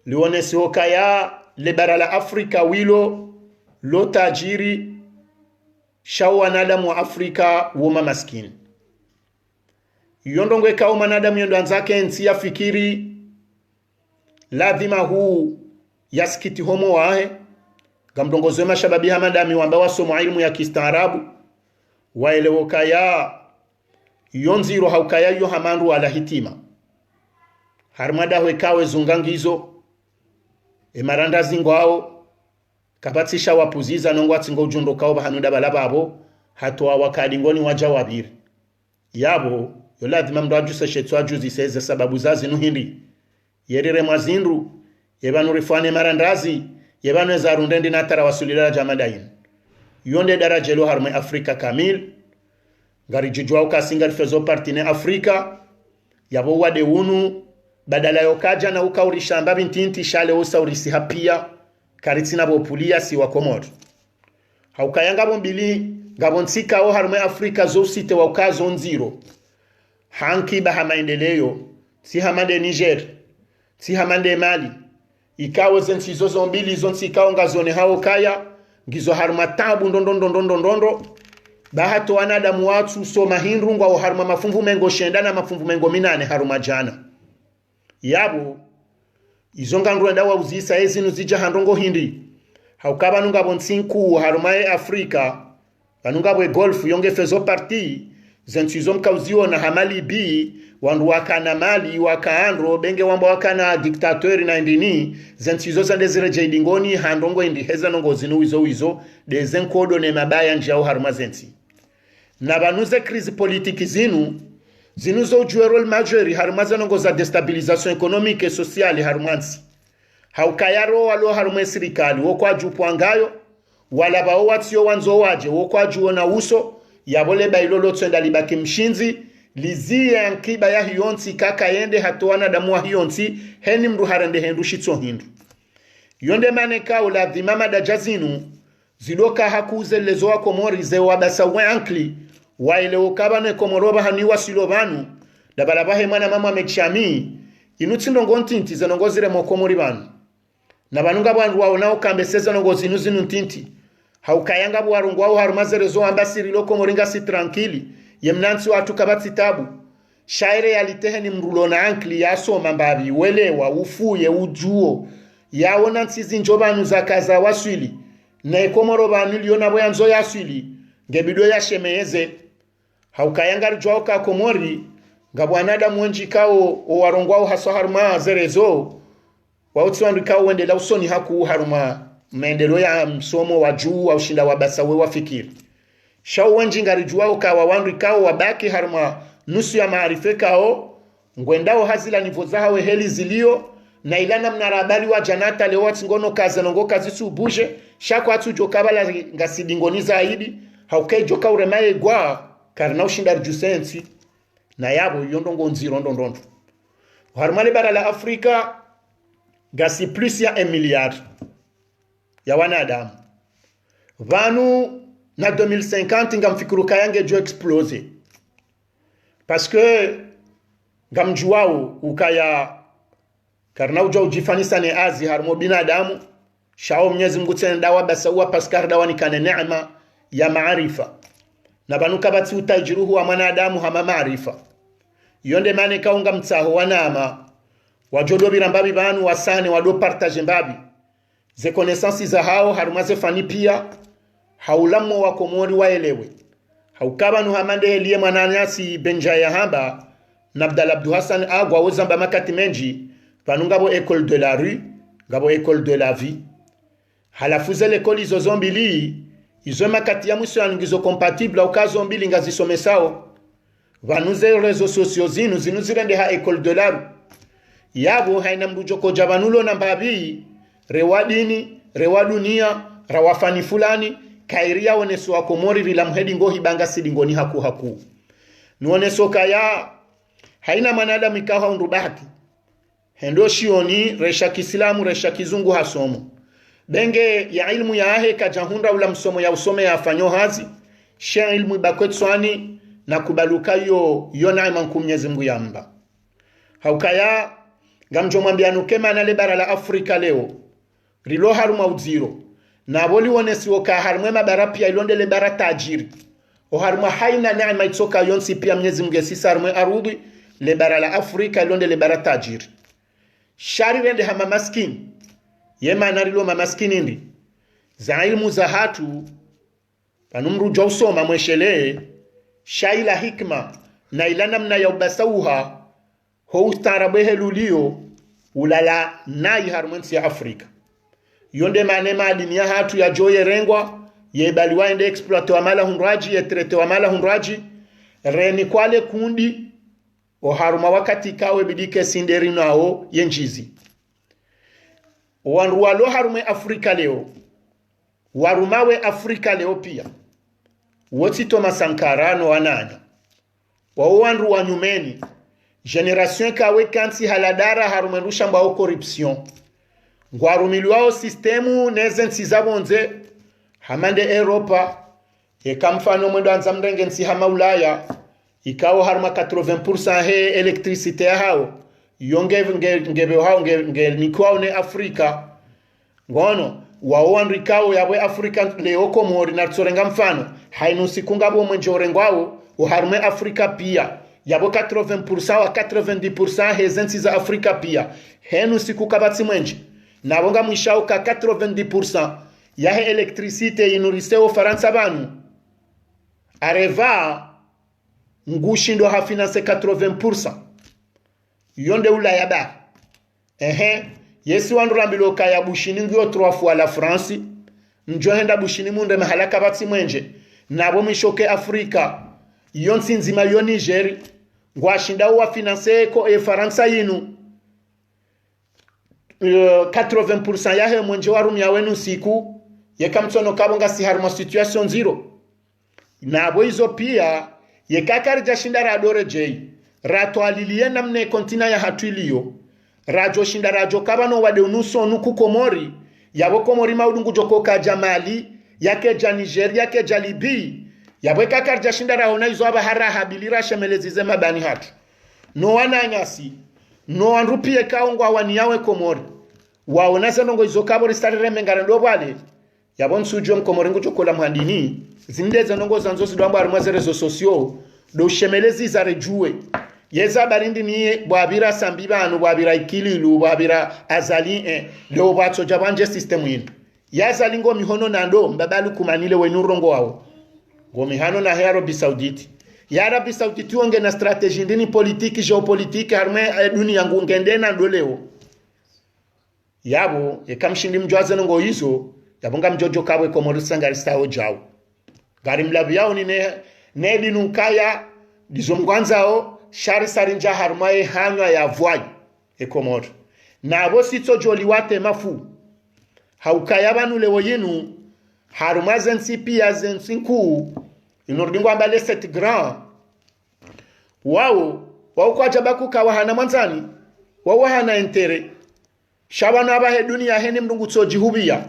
Lionese okaya le bara la Afrika wilo lo tajiri, sha wo wanadamu wa Afrika wo mamaskini. Iyo ndrongoo ikao mwanadamu yendo andza ke ntsi yafikiri, ladhima hu yasikiti ho mo wahe. Ngamdrongoo zo mashababi hama ndami wamba wasoma ilimu ya kistaarabu, waelewa okaya yo ndziro haukaya yo hama ndru wala hitima. Harimwa daho ikao ezunga ngizo, emarandazi ngwao, kapvatsi sha wapuziza nongo watsingo udjundro kao pvahanu nda pvala pvapvo, hata wakadi ngoni wadja wapviri. Yapvo, yo ladhima mndru adjuse shetso adjuzise ze sababu za zinu hindri. Ye riremwa zindru, ye pvanu rifanya marandazi, ye pvanu eza runde ndi na tara wasulila dja madaini. Yo nde daradja ilo harumwa Afrika kamili. Ngaridjudjuwa uka si ngarifezo partie ne Afrika, yapvo wade unu, badala yo kadja na uka urishamba pvi ntinti sha leo usa urisiha pia, karitsina pvo puliya si wa Komori. Haukaya ngapvo mbili, ngapvo ntsi ikao harumwa Afrika zo usite wa uka zo ndziro. Hanki ba ha maendeleyo, tsi hama nde Niger, tsi hama nde Mali. Ikao ze ntsi zo zo mbili zo ntsi ikao ngazonehao okaya, ngizo harumwa tabu ndrondro ndrondro ndrondro. Ba hata wanadamu watsu soma hindru ngwao harumwa mafumvu mengo shenda na mafumvu mengo minane harumwa djana. Yapvo, izo ngamdru enda wauzisa ezinu zidja ha ndrongoo hindri. Hauka pvanu ngapvo ntsi nkuu harumwa ye Afrika, pvanu ngapvo e Golfe yo ngefezo partie, Zentsi izo mkauziona hama Libye, wandru wakana mali, waka ndro, benge wamba wakana dictateur na indrini, zentsi izo zande ziredjei dingoni, ha ndrongoo indri heza ndrongoo zinu wizo wizo, nde ze nkodo ne mabaya ndjao harumwa zentsi. Na pvanu ze crise politique zinu, zinu zo udjuwe rôle majeur harumwa ze ndrongoo za déstabilisation économique et sociale harumwa ntsi. Haukaya ro walo harumwa e sirikali, wo kwadjupvwa ngayo, wala pvao watsiyo wandzo wadje, wo kwadjuona uso, yapvo le bailo lotsoenda libaki mshindzi, liziye ankiba ya hiyo ntsi kaka yende hata wanadamu wa hiyo ntsi, heni mndru harende hindru shitso hindru. Yo nde mana ikao ladhima madadja zinu, zidoka hakuze lezo wa Komori ze wabasa we ankili, waelewe uka pvanu e Komoro pvahanu iwaswilo pvanu, ndapvala pvahe mwana mama Mechami, inu tsi ndrongoo ntiti ze ndrongoo ziremao Komori pvanu. Na pvanu ngapvo wandru waonao uka mbese ze ndrongoo zinu zinu ntiti. Haukaya ngapvo warongwao harumwa ze réseaux wamba si rilo Komori ngasi tranquille, ye mna ntsi watru kapvatsi tabu. Sha e réalité heni mndru ulo na ankili yasoma mbapvi, welewa, ufuye, udjuo. Yaona ntsi zindjo pvanu zaka zawaswili. Na e Komoro pvanu iliona pvo yandzo yaswili, nge bidi yashemeze. Haukaya ngaridjuao uka Komori, ngapvo wanadamu wendji ikao, o warongwao haswa harumwa ze réseaux, wao tsi wandru ikao wendelea usoni hakuu harumwa maendeleo ya msomo wa juu wa ushinda wabasa we wafikiri. Sha o wendji ngaridjuao uka wa wandru ikao wabaki harumwa nusu ya maarifa ikao, ngwendao ha zila niveau zahawo heli zilio, na ila namna rabali wa djana hata leo watsi ngono kaze ndrongoo kazitsu bouger, sha kwatsudjo ka pvala ngasi dingoni zaidi, hauka idjo ka urema ye gwa, karina ushinda ridjuse ntsi. Na yapvo iyo ndrongoo ndziro ndrondrondro. Harumwa le bara la Afrika, ngasi plus ya un milliard ya wanadamu. Pvanu na deux mille cinquante ngamfikiri ukaya ngedjo exploser. Parce que ngamdjuao ukaya karina udja udjifanisa ne hazi harumwa o binadamu, sha o Mnyezi Mngu tsena nda wabasa uwa parce que harida wanika ne neema ya maarifa. Na pvanu kapvatsi utajiri huu wa mwanadamu hama maarifa. Iyo nde mana ikao ngamtsaho wanama, wadjo dopvira mbapvi pvanu wasane wado partager mbapvi ze connaissances zahawo harumwa ze fani pia, ha ulamu wa Komori waelewe. Hauka pvanu hama nde heli ye mwananyasi Benja yahamba, na Abdallah Abdou Hassan Agwa wozamba makati mendji, pvanu ngapvo école de la rue, ngapvo école de la vie. Halafu ze likoli izo zo mbili, izo makati ya mwiso yanu ngizo compatible, hauka zo mbili ngazisomesao. Pvanu ze réseaux sociaux zinu, zinu zirendeha école de la rue. Yapvo haina mndru djo kodja pvanu ulo na mbapvi, rewa dini, rewa dunia, rawa fani fulani, kairi yaonese wa Komori rila mhedi ngo hibanga si dingoni hakuu hakuu. Nioneso ukaya, haina mwanadamu ikao ha undru bahati. Hendo shioni, resha kisilamu, resha kizungu hasomo. Benge ya ilmu yahe kadja hundra ula msomo ya usome yafanye o hazi, she ilmu ibakwe tswani na kubaluka yo, yo neema nkuu Mnyezi Mngu yamba. Haukaya, ngamdjo mwambia nuke mana le bara la Afrika leo, rilo harumwa udziro. Na pvo lionesiwa uka harumwa e mabara pia ilo nde le bara tajiri. O harumwa haina neema itsoka yontsi pia Mnyezi Mngu esisa harumwa e arudhi, le bara la Afrika ilo nde le bara tajiri. Sha rirendeha mamaskini. Ye mana rilo mamaskini ndri? Za ilmu zahatru, pvanu mndru djwa usoma mweshelee, sha ila hikima, na ila namna ya ubasauha, ho ustaarabu ehe lulio, ulala nayi harumwa entsi ya Afrika. Yo nde mana e madini yahatru yadjo yerengwa, yebaliwa yende exploiter wa mahala hundrwadji, ye traiter wa mahala hundrwadji, reni kwale kundi, o harumwa wakati kawe bidi ke sinde rinao ye ndjizi. O wandru walo harumwa e Afrika leo, warumwa we Afrika leo pia, wo tsi Thomas Sankara no wananya. Wawo wandru wa nyumeni, génération kawe kantsi haladara harumwa e ndru shambwao corruption. Ngwarumilwao système ne ze ntsi za pvondze, hama nde Europa, eka mfano mwendo andza mrenge ntsi hama Ulaya, ikao harumwa quatre-vingts pour cent he électricité yahawo, yo nge, nge, nge, nge, nge nikwao ne Afrika. Ngono, wawo wandru ikao yapvo Afrika leo Komori na ritsorenga mfano, hainu siku ngapvo mwenje urengwao, o harumwa e Afrika pia, yapvo quatre-vingts pour cent wa quatre-vingt-dix pour cent he ze ntsi za Afrika pia, henu siku kapvatsi mwenje. Na pvo ngamwishao uka quatre-vingt-dix pour cent yahe électricité inu riseo Farantsa pvanu, areva ngushindo ha finance quatre-vingts pour cent. Yo nde Ulaya ba. Ehe. Yesi wandru rambilwa ukaya Bushini ngiyo trois fois la France. Mdjo henda Bushini mundre mahala kapvatsi mwenje. Napvo mwishoke Afrika. Yo ntsi ndzima yo Niger. Ngwashindao wa finance ko e Farantsa yinu. Eh, quatre-vingts pour cent yahe mwenje warumiao wenu siku, yeka mtsono ukaya pvo ngasi harumwa situation ndziro. Napvo izo pia, yeka karidjashinda radore djeyi, ratwaliliye namna ye kontina yahatru iliyo, radjoshinda radjo kaya pvanu wade unu usoni ku Komori, yapvo Komori maudu ngudjo koka dja Mali, yake dja Niger, yake dja Libye, yapvo eka karidjashinda raona izo apvaha raha bili rashemeleze ze mabani hatru. No wananyasi, no wandru pia ikao ngwawaniyao e Komori. Waona ze ndrongoo izo ukaya pvo risarire mengana ndo pvwale. Yapvo ntsudjuwa Mkomori ngudjo kola mhandini. Zinde ze ndrongoo zandzo zidwambwa harumwa ze réseaux sociaux. Ndo ushemeleza za redjuwe. Yeza habari ndini ye, pvwapvira Sambi pvanu, pvwapvira Ikililu, pvwapvira Azali, eh. Leo pvatsodja pvwandje système yinu. Ya Azali ngo mihono na ndo, mbaba Lukumani le wenu urongoao. Ngo mihono nahe Arabie Saoudite. Ya Arabie Saoudite wo ngena stratégie ndini politique, géopolitique, harumwa, eh, dunia ngu ngende na ndo leo. Yapvo, yeka mshindi mdjuwa ze ndrongoo izo, yapvo ngamdjo djo kaya pvo e Komori sa ngarisao djau. Ngarimlapviyao ni ne, ne dinu ukaya, ndizo mngwandzao, sha risarindja harumwa ye hanywa ya pvwayi, e Komori. Napvo sitsodjo liwate mafu. Ha ukaya pvanu leo yinu, harumwa ze ntsi pia ze ntsi nkuu, inu rudi ngwamba les sept grands. Wao, wao kwadjaba kuka wahana mwandzani, wao wahana intérêt. Sha pvanu apvaha e dunia heni mndru ngutsodjihupviya.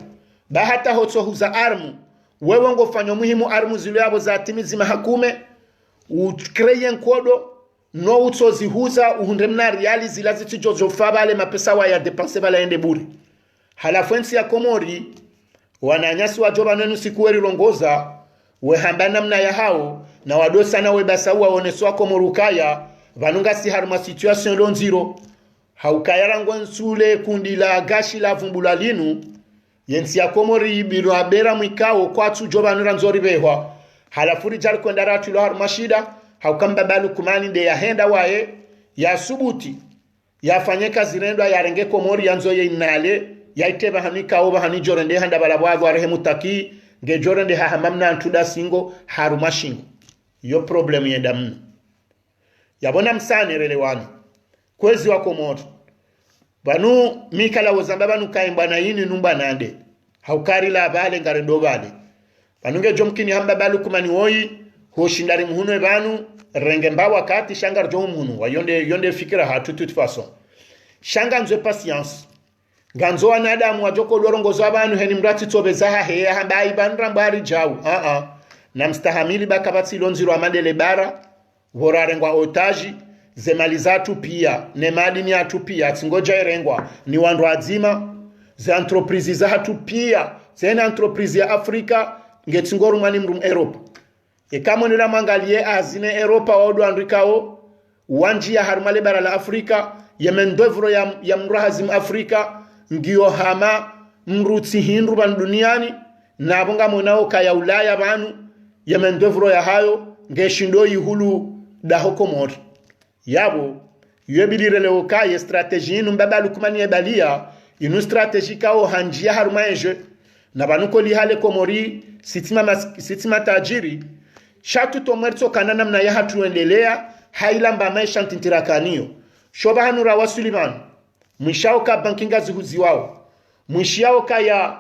Ba hata hotsohuza armu. Wewe ngofanyo muhimu armu zilo yapvo zatimizi mahakume. Ucréer nkodo. No utsozihuza uhundre mna riali zila zitsidjo djofa pvale mapesa waya dépenser pvala yende bure. Halafu e ntsi ya Komori, wananyasi wadjo pvanu enu siku werirongoza, wehamba namna yahao, na wadosana webasa waonesa wa Komori ukaya, pvanu ngasi harumwa situation lo ndziro. Ha ukaya rangu ntsule kundi la gashi la vumbulwa linu, ye ntsi ya Komori ibirwa bera mwikao kwatsudjo pvanu randzo ripvehwa. Halafu ridja rikwenda ratwilwa harumwa shida, ha uka mbaba Lukumani nde yahenda waye, yasubuti. Yafanye ka zirendwa yarenge Komori yandzo ye inale, yaite pvahanu ikao pvahanu idjo rende handa pvala pvwa pvwa rehemu taki, ngedjo rende hahama mna ntsu da singo, harumwa shingo. Yo problème yenda mno. Yapvo namsane relewane. Kwezi wa Komori. Pvanu mi kala wozamba pvanu kayi mbwana yini nu mbwana nde. Ha ukaya rila pvale ngarendo pvale. Pvanu ngedjo mkini hamba ba Lukumani woyi, hoshinda rimhunwe pvanu, renge mba wakati sha ngaridjo humhunwa, yo nde, yo nde fikira hatru toute façon. Sha ngandzo patience. Ngandzo wanadamu wadjo kodo rongoza pvanu heni mndru atsitsopveza hahe yahamba ayi pvanu ramba ari djau. Ah, ah. Namstahamili ba kapvatsi lo ndziro wa madele bara, pvo rarengwa otage, ze mali zahatru pia, ne madini yahatru pia, tsi ngodja irengwa, ni wandru wadzima, ze entreprise zahatru pia, tsena entreprise ya Afrika, nge tsi ngorumwa ni mndru Europa. Eka mwenela mwangaliye azi ne Europa waodo wandru ikao, wandjiya harumwa le bara la Afrika, ye main d'œuvre ya, ya mndru hazi mu Afrika, ngiyo hama mndru tsi hindru pvanu duniani, napvo ngamwonao kaya Ulaya pvanu, ye main d'œuvre yahayo, ngeshindo ihulu daho Komori. Yapvo, yo bidi relewe ukaya ye stratégie inu mbaba Lukumani yebaliya, inu stratégie ikao handjiya harumwa enje, na pvanu koli hale Komori, sitsi ma mas-, sitsi matajiri, sha tu tomwe ritsokana namna yahatru endelea, ha ila mba maesha ntintira kaniyo. Sho pvahanu rawaswili pvanu. Mwishao ka banki ngazihuziwao. Mwishao kaya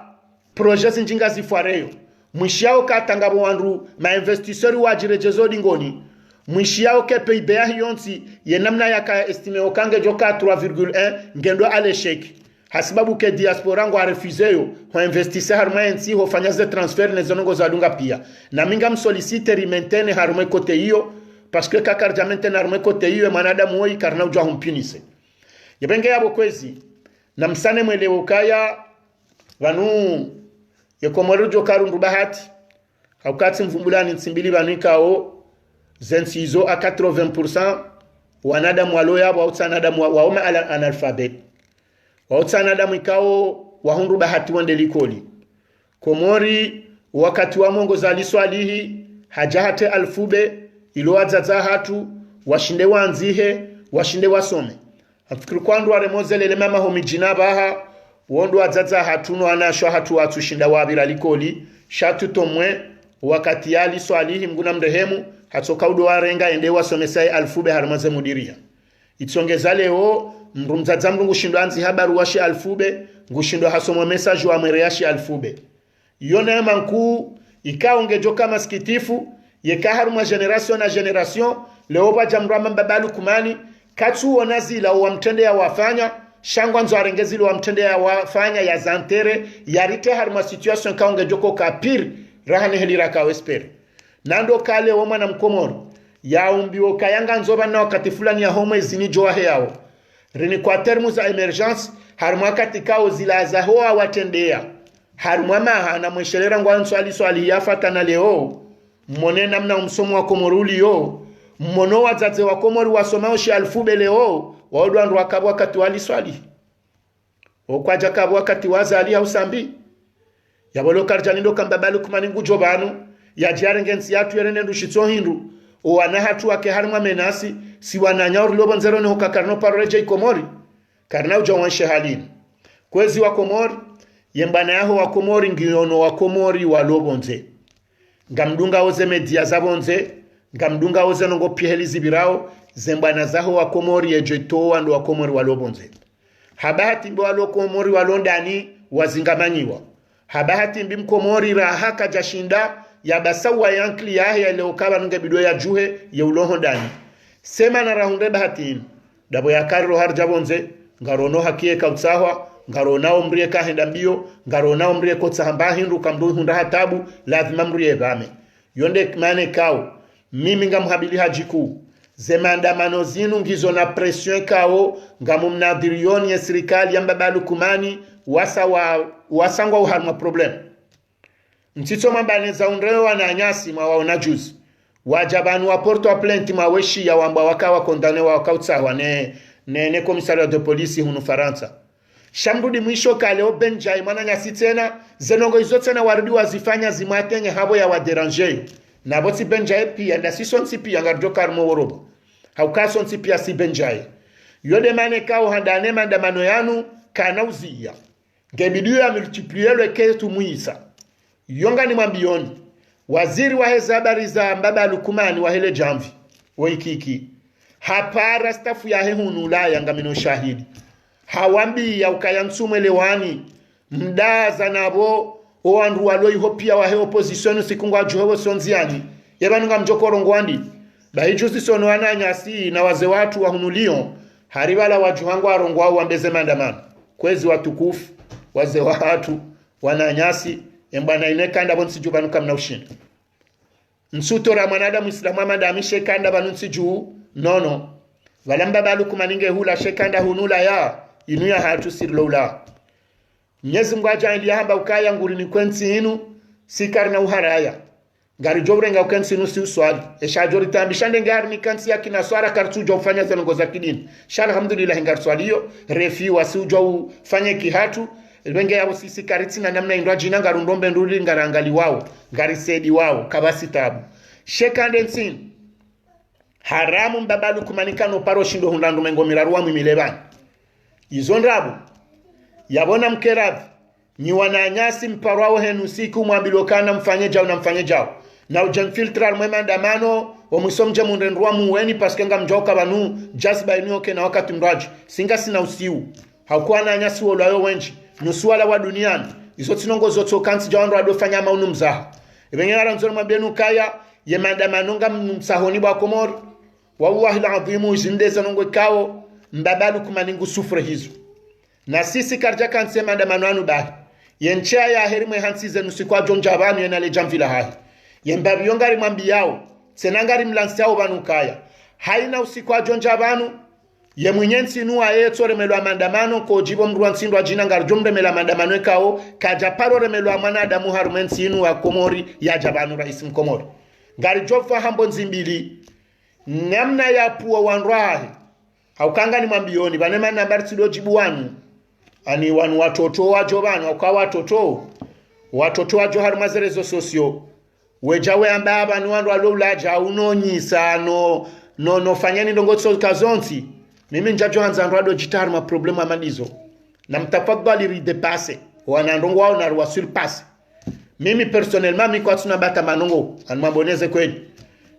projet zindji ngazifwareyo. Mwishao ka tanga pvo wandru ma investisseurs wadjiredjezo dingoni. Mwishao ke P I B yahe yontsi ye namna yaka estimé oka ngedjo ka trois virgule un ngendo à l'échec. Hasibabu ke diaspora ngwa refusé yo, ho investir harumwa entsi, hofanya ze transfert ne zo ndrongoo zadunga pia. Na mi ngam sollicité ri maintenir harumwa côté iyo, parce que ka karidja maintenir harumwa côté iyo, ye mwanadamu woyi karina udjuwa humpinise. Ye pvenge yapvo kwezi, namsane mwelewe ukaya, pvanu, ye Komori udjo ka rundu bahati, ha uka tsi mvumbulani ntsi mbili pvanu ikao, ze ntsi izo à quatre-vingts pour cent, wanadamu walo yapvo, wao tsi wanadamu wa, wao ma ala-, analphabètes. Wao tsi wanadamu ikao, wahundru bahati wende likoli. Komori, wakati wa mwongozi Ali Swalihi, hadja hatre alfube, Ilo wadzadze wahatru, washinde wandzihe, washinde wasome. Nafikiri kwandru waremwa ze lele mama ho midjini apvaha, wo ndo wadzadze wahatru no wanashe wahatru watsushinda wapvira likoli, sha tu tomwe, wakati ya Ali Swalihi Mngu namrehemu, hatsoka udo warenga yende wasomesa ye alfube harimwa ze mudiriya. Itsongeza leo, mdru mdzadze mdru ngushindo andziha barua shi alfube, ngushindo hasoma message wamwereya shi alfube. Iyo nayo mankuu, ikao ngedjo ka masikitifu, yeka harumwa génération na génération, leo pvwadja mdru amba Mbaba Lukumani, katsuona zila wamtrendeya wafanya, sha ngwandzo arenge zila wamtrendeya wafanya ya zantere, yarite harumwa situation ikao ngedjo ko ka pire, raha ne heli raka espérer. Na ndo kale wo mwana Mkomori, yaumbiwo kaya ngandzo pvanu wakati fulani yaho mwezi nidjo wahe yawo. Rinikwa terme za émergence, harimwa wakati kao zila zaho wawatrendeya. Harimwa maha na mweshelea ngwandzo Ali Swalihi yafatana leo. Mmone namna umsomo wa Komori uliyo. Mmono wadzadze wa Komori wasomao shi alfube leo. Wao ndo wandru waka pvo wakati wa Ali Swalihi. Wo kwadjaka pvo wakati wa Azali hau Sambi. Yapvo leo karidja nindo ka Mbaba Lukumani ngudjo pvanu, yadje yarenge ntsi yahatru yere ne ndru shitso hindru. Owana hatru wake harimwa menasi, si wananya urilo pvondze ro ne huka karino paro redjei Komori. Karina udja wanshe halini. Kwezi wa Komori, ye mbwana yaho wa Komori, ngiyono wa Komori walo pvondze. Ngamdungao ze média za pvondze, ngamdungao ze ndrongoo pia heli zipvirao, ze mbwana zaho wa Komori yedjo itowa ndo wa Komori walo pvondze. Ha bahati mbi walo Komori walo ndani wazingamanyiwa. Ha bahati mbi Mkomori raha kadjashinda yapvasa wa yankili yahe ya leo ka pvanu nge bidi yadjuhe ye ulo ho ndani. Sema na rahundre bahati inu. Ndapvo yaka rilo haridja pvondze, ngarono haki yeka utsahwa, ngaronao mdru yeka henda mbiyo, ngaronao mdru yeka utsaha mba hindru ka mdru hundra ha tabu, lazima mdru yepvame. Yo nde mana ikao, mimi ngamhabiliha djiku. Ze maandamano zinu ngizo na pression ikao, ngamumnadhiriyoni ye sirikali ya Mbaba Lukumani, wasa wa, wasa ngwao harimwa problème. Ntsitso mwamba ne za undrewe wananyasi mwawaona juzi. Wadja pvanu waportwa plainte mwaweshiya wamba waka wacondamné waka utsahwa ne, ne, ne commissariat de police hunu Farantsa. Sha mrudi mwisho kale o Benjai mwananyasi tsena, ze ndrongoo izo tsena warudi wazifanya zimwatenye hapvo yawadéranger yo. Na pvo tsi Benjai pia, ndasi sontsi pia ngaridjo ka harumwa wo urobo. Hauka sontsi pia si Benjai. Yo nde mana ikao handa ne maandamano yanu, kana uziya. Nge bidi ya multiplier lwe ke tu mwisa. Yo nganimwambiyoni, waziri wahe ze habari za Mbaba Lukumani wahe le djamvi, wo ikiki. Hapara staff yahe hunu Ulaya ngamina ushahidi. Hawambiya ukaya ntsu mwelewani, mdaza na pvo, o wandru walo iho pia wahe opposition siku ngwadjuhe wo so ndziyani, ye pvanu ngamdjo korongowa ndi. Bahi juzi sono wananyasi na wazee wahatru wa hunu Lyon, hari pvala wadjuha ngwarongowao wambe ze maandamano. Kwezi watukufu, wazee wahatru, wananyasi, ye mbwana inu eka nda pvo ntsi dju pvanu kamna ushinda. Ntsu tora mwanadamu Islamu amwambe amishe eka nda pvanu ntsi dju, nono. Pvala Mbaba Lukumani nge hula she eka nda hunu Ulaya, inu yahatru si rilo Ulaya. Mnyezi Mngu hadjaanliya hamba ukaya ngurinikwa entsi inu, si karina uharaya. Ngaridjo urenga uka entsi inu si uswali. Esha djo ritambisha ndenge harinika ntsi ya kinaswara karitsudjua ufanya ze ndrongoo za kidini. Sha alhamdulillah ngariswaliyo, refiwa si udjua ufanya kihatru, pvenge yapvo sisi karitsina namna indru adjina ngarundombe nduli ngarangaliwao, ngarisaidiwao, kapvatsi tabu. She eka nde ntsi inu. Haramu Mbaba Lukumani kano paro shindo hundra ndru mengo miraru wa mwimile pvanu. Izo ndrabo. Yapvo namkeradhi. Nyi wananyasi mparwao henu siku mwambilwa ukana mfanye djau na mfanye djau. Na udje mfiltre harumwa ye maandamano, omwiso mdje mundre ndru wa muweni parce que ngamdjuao uka pvanu, djaziba inu yoke na wakati mradji. Si ngasina usiu. Hauka wananyasi wolwayo wendji, nusu wala wa duniani, izo tsi ndrongoo zo tsoka ntsi dja wandru wado fanya maunu mzaha. Epvenge ngarandzo nimwambiyeni ukaya, ye maandamano ngamtsahoni bo wa Komori. Wallahi al-adhimu, izi nde ze ndrongoo ikao, Mbaba Lukumani ngu souffre hizo. Na sisi karidja kantsi ye maandamano yanu bahi. Ye ntshe ya heri mwe hantsi zenu siku adjo ndja pvanu yena le djamvi lahahe. Ye mbapvi yo ngarimwambiyao, tsena ngarimlansiyao pvanu ukaya. Haina usiku adjo ndja pvanu, ye mwinyi entsi inu waye tso remelwa maandamano, ko djipvo mdru wa ntsi ndo adjina ngaridjo mremela maandamano ikao, kadja paro remelwa mwanadamu harumwa entsi inu wa Komori, yadja pvanu raisi Mkomori. Ngaridjo fa hambo ndzi mbili, namna yapvuwa wandru wahahe. Hauka nganimwambiyoni, pvanu ye manamba ritsidjo djibu wanu. Ani wanu watoto wadjo pvanu, hauka watoto. Watoto wadjo harumwa ze réseaux sociaux. Wedja we amba apvanu wandru walo uladja unonyisa no, no, no fanyani ndrongoo tsoka zontsi. Mimi ndjadjo handza wandru wado djitahari ma problème hama ndizo. Na mtafadhwali ridépassé. Wana ndrongoo wao na riwa surpassé. Mimi personnellement mi kwatsuna bata manongo, anu maboneze kweli.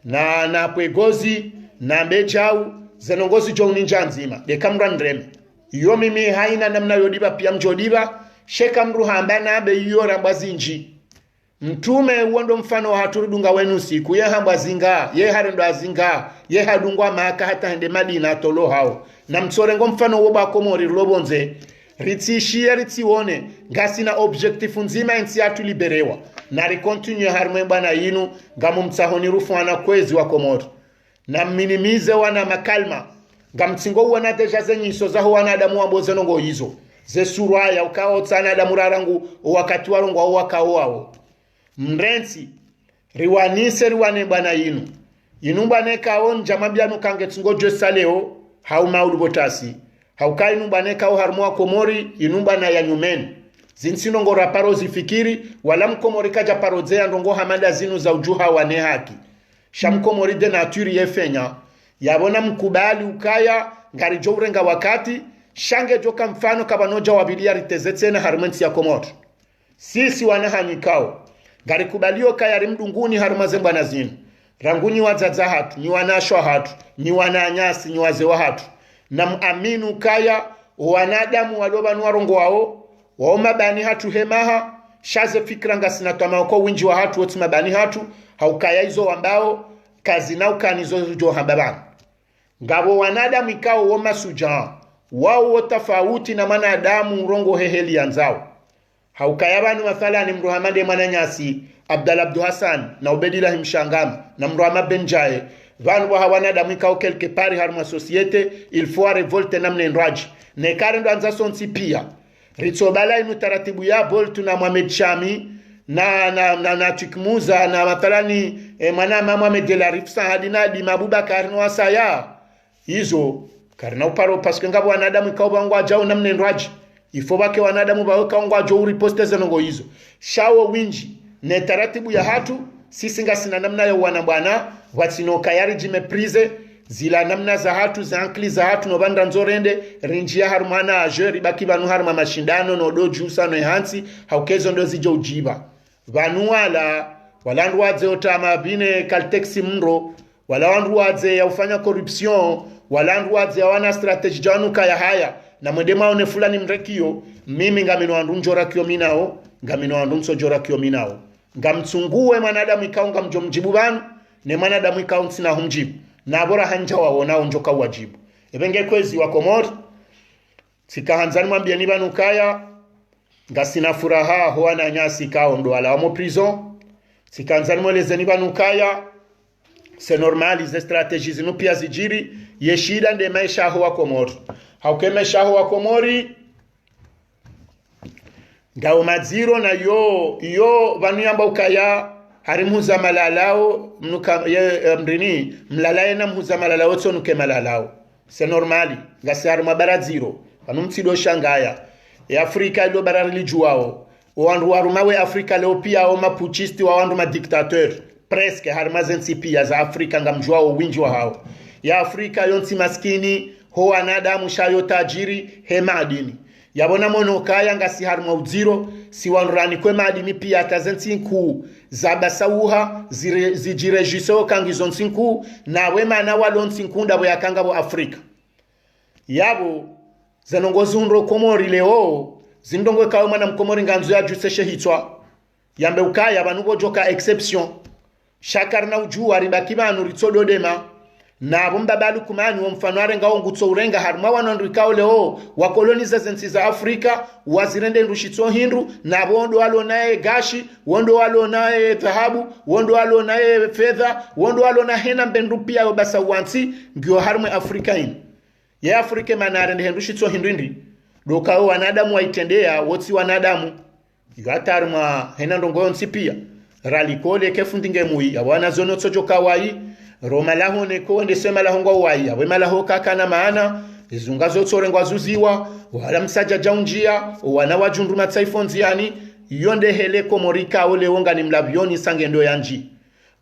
Na, na pwegozi, na mbedjau, ze ndrongoo zidjo unindja ndzima. Deka mdru anireme. Iyo mimi haina namna yo dipva pia mdjo dipva, sha eka mdru hamba na be iyo rambwa zindji. Mtrume uwo ndo mfano wahatru ridunga wenu siku, ye hambwa zinga, ye harendwa zinga, ye hadungwa Maka hata hende Madina atolo hao. Na mtsorenge o mfano wo ba Komori rilo pvondze, ritsishiye ritsiwone, ngasina objectif ndzima entsi yatru libéréwa. Na ricontinué harimwa e bwana yinu, ngamu mtsahoni rufwana kwezi wa Komori. Na mminimize wana makalima. Ngamtsingo uwona déjà ze nyiso zaho wanadamu wambo ze ndrongoo izo. Ze surwa ya ukao tsi wanadamu rarangu o wakati warongwa o wakao wao. Mrentsi, riwanise riwane bwana yinu. Yinu bwana ikao ndja mambia nuka ngetsingo djwe sa leo, hau maulu botasi. Hauka yinu bwana ikao harimwa Komori, yinu bwana ya nyumeni. Zintsi ndrongoo raparo zifikiri, wala Mkomori kadja paro dzeya ndrongoo hama nda zinu za udjuha wane haki. Sha Mkomori de nature ye fenya, yapvo na mkubali ukaya, ngaridjo urenga wakati, sha ngedjo ka mfano kapvana udja wa pvili yariteze tsena harimwa entsi ya Komori. Sisi wana hanyu ikao, ngarikubalio kaya ri mdunguni harimwa ze mbwana zinu. Rangu nyi wadzadze hatru, nyi wanashe wahatru, nyi wananyasi, nyi wazee wahatru. Na muamini ukaya, o wanadamu walo pvanu warongowao, wao mabani hatru he maha, sha ze fikira ngasina twamao ko windji wahatru wotsi mabani hatru, haukaya izo wambao, kazina ukana izo djo hamba pvanu. Ngapvo wanadamu ikao wo mashujaa, wao wo tafauti na mwanadamu urongoa he heli yandzao. Haukaya pvanu mathalani mdru hama nde mwananyasi, Abdallah Abdou Hassan, na Ubedilahi Mshangama, na mdru hama Ben Djae, pvanu pvaha wanadamu ikao quelque part harimwa société, il faut wa révolter namna indrwadji. Neka rendo andza sontsi pia. Ritsobala inu taratibu ya Boltu na Mohamed Shami, na, na, na, na Twiki Muza, na mathalani, e, mwana mama Mohamed El Arif Saadi na Dima Abubakar no wasaya. Izo, karina uparo, parce que ngapvo wanadamu ikao pvangwadjao namna indrwadji. Il faut pvake wanadamu pvao ikao ngwadjo uriposte ze ndrongoo izo. Sha wo windji, ne taratibu yahatru, sisi ngasina namna ya uwana bwana, pvatsina ukaya ridji mépriser, zila namna zahatru, ze ankili zahatru, no pvandra ndzo rende, rindjia harimwa na jeu, ribaki pvanu harimwa mashindano, no do djusa, no ehantsi, hauka ezo ndo zidjo udjipva. Pvanu wala, wala wandru wadze otama pvine Caltex mro, wala wandru wadze ya ufanya corruption, wala wandru wadze ya wana stratégie dja wanu kaya haya, na mwende mwaone fulani mrekio, mimi ngamina wandru ndjo rakio mi nao, ngamina wandru ntsodjo rakio mi nao. Ngamtsungue mwanadamu ikao ngamdjo mdjibu pvanu, ne mwanadamu ikao ntsina humdjibu. Na pvo raha ndja waonao ndjo ka uwadjibu. Epvenge kwezi wa Komori, tsika handza nimwambieni pvanu kaya, ngasina furaha ho wananyasi ikao ndo walawa mo prison. Tsika handza nimwelezeni pvanu kaya, c'est normal, ze stratégie zinu pia zidjiri, ye shida nde maesha ho wa Komori. Hauka e maesha ho wa Komori, ngao madziro na yo, yo pvanu yamba ukaya, hari mhuza malalao, mnuka, ye, e, mdrini, mlalaye na mhuza malalao, tsonuke malalao. C'est normal, ngasi harimwa bara dziro, pvanu mtsido shangaya. E Afrika ilo bara rilidjuwao. O wandru waruma we Afrika leo pia o ma putschistes wa wandru ma dictateurs. Presque harimwa ze ntsi pia za Afrika ngamdjuwao windji wahao. Ya Afrika yo ntsi maskini, ho wanadamu sha yo tajiri, he madini. Yapvo na mwono kaya ngasi harimwa udziro, si wandru ranikwe madini pia hata ze ntsi nkuu, za basauha, zire-, zidjirejise oka ngizo ntsi nkuu, na we mana walo ntsi nkuu ndapvo yaka ngapvo Afrika. Yapvo, ze ndrongoo zihundro Komori leo, zi ndrongoo ikao mwana Mkomori ngandzo yadjuse she hitswa. Yambe ukaya pvanu pvo djoka exception. Sha karina udjuwa ribaki pvanu ritso dodema. Na pvo mbaba Lukumani wo mfano arenga wo ngutso urenga harimwa wanu wandru ikao leo, wa coloniser ze ntsi za Afrika, wazirende ndru shitso hindru, na pvo ndo walo naye gashi, wo ndo walo naye dhahabu, wo ndo walo naye fedha, wo ndo walo na hena mbe ndru pia yo basauwa ntsi, ngiyo harimwa e Afrika inu. Ye Afrika mana arende he ndru shitso hindru ndri. Ndo kao wanadamu waitrendeya, wotsi wanadamu. Yo hata harimwa hena ndrongoo yontsi pia. Ralikole ke fundi nge mwi, yapvo wana zono tsodjo ka wayi. Ro malaho ne ko nde se malaho ngwa wayi, yapvo malaho kakana maana. Izunga zo tsore ngwa zuziwa, wala msadja dja undjia, wana wadjundru matsaifo ndziani. Iyo nde heli Komori ikao leo ngani mlapvioni sa ngendo yandji.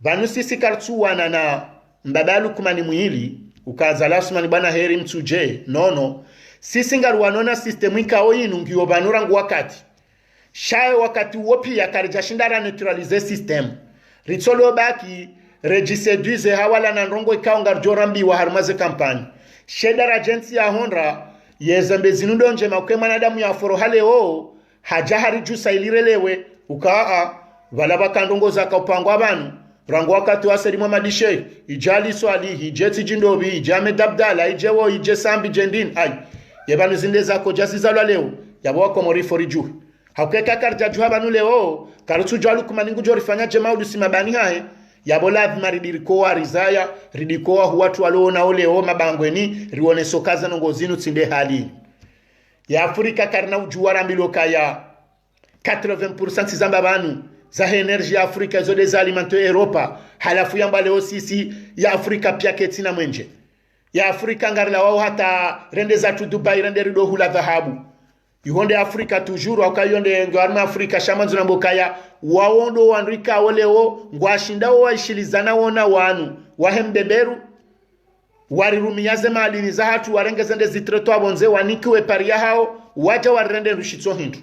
Pvanu sisi karitsuwana na mbaba Lukumani Mwili, ukaza la Asumani Bwana Heri Mtsudje, nono. Sisi ngariwanao na système ikao inu ngiyo pvanu rangu wakati. Sha ye wakati uwo pia karidjashinda ra neutraliser système. Ritsolo baki, redji séduire hawala na ndrongoo ikao ngaridjo rambiwa harumwa ze campagne. She daraja entsi yahondra, ye zembe zinu ndo ndjema kwe mwanadamu yaforoha leo, hadja haridjusa ili relewe, ukaa, pvala pvaka ndrongoo zaka upangwa pvanu, rangu wakati wa Said Mohamed Cheikh, idje Ali Swalihi, idje Tsidji Ndovie, idje Ahmed Abdallah, idje wo, idje Sambi, idje ndini, ayi. Ye pvanu zinde zako djasi zalwa leo, yapvo wa Komori fo ridjuhe. Hauka eka karidjadjuha pvanu leo, karitsudjuwa Lukumani ngudjo rifanya dje maudu si mabani hahe, yapvo lazima ridirikowa rizaya, ridikowa hu watru walo wonao leo mabangweni, riwone sokaza ndrongoo zinu tsi nde hali. Ya Afrika karina udjuwa rambilwa kaya quatre-vingts pour cent zamba pvanu, zahe énergie ya Afrika, izo nde za alimente Europa, halafu yamba leo sisi, ya Afrika pia ketsina mwenje. Ya Afrika ngarilawao hata rende zatru Dubai rende rido hula dhahabu. Iho nde Afrika toujours, hauka iyo nde ngiyo harumwa Afrika, sha mandzo nambe kaya, wao ndo wandru ikao leo, ngwashindao waishilizana wona wanu, wahe mbeberu, warirumia ze madini zahatru, warenge zende zitreto apvo ndze, wanikiwe pari yahao, wadja warirende ndrushitso hindru.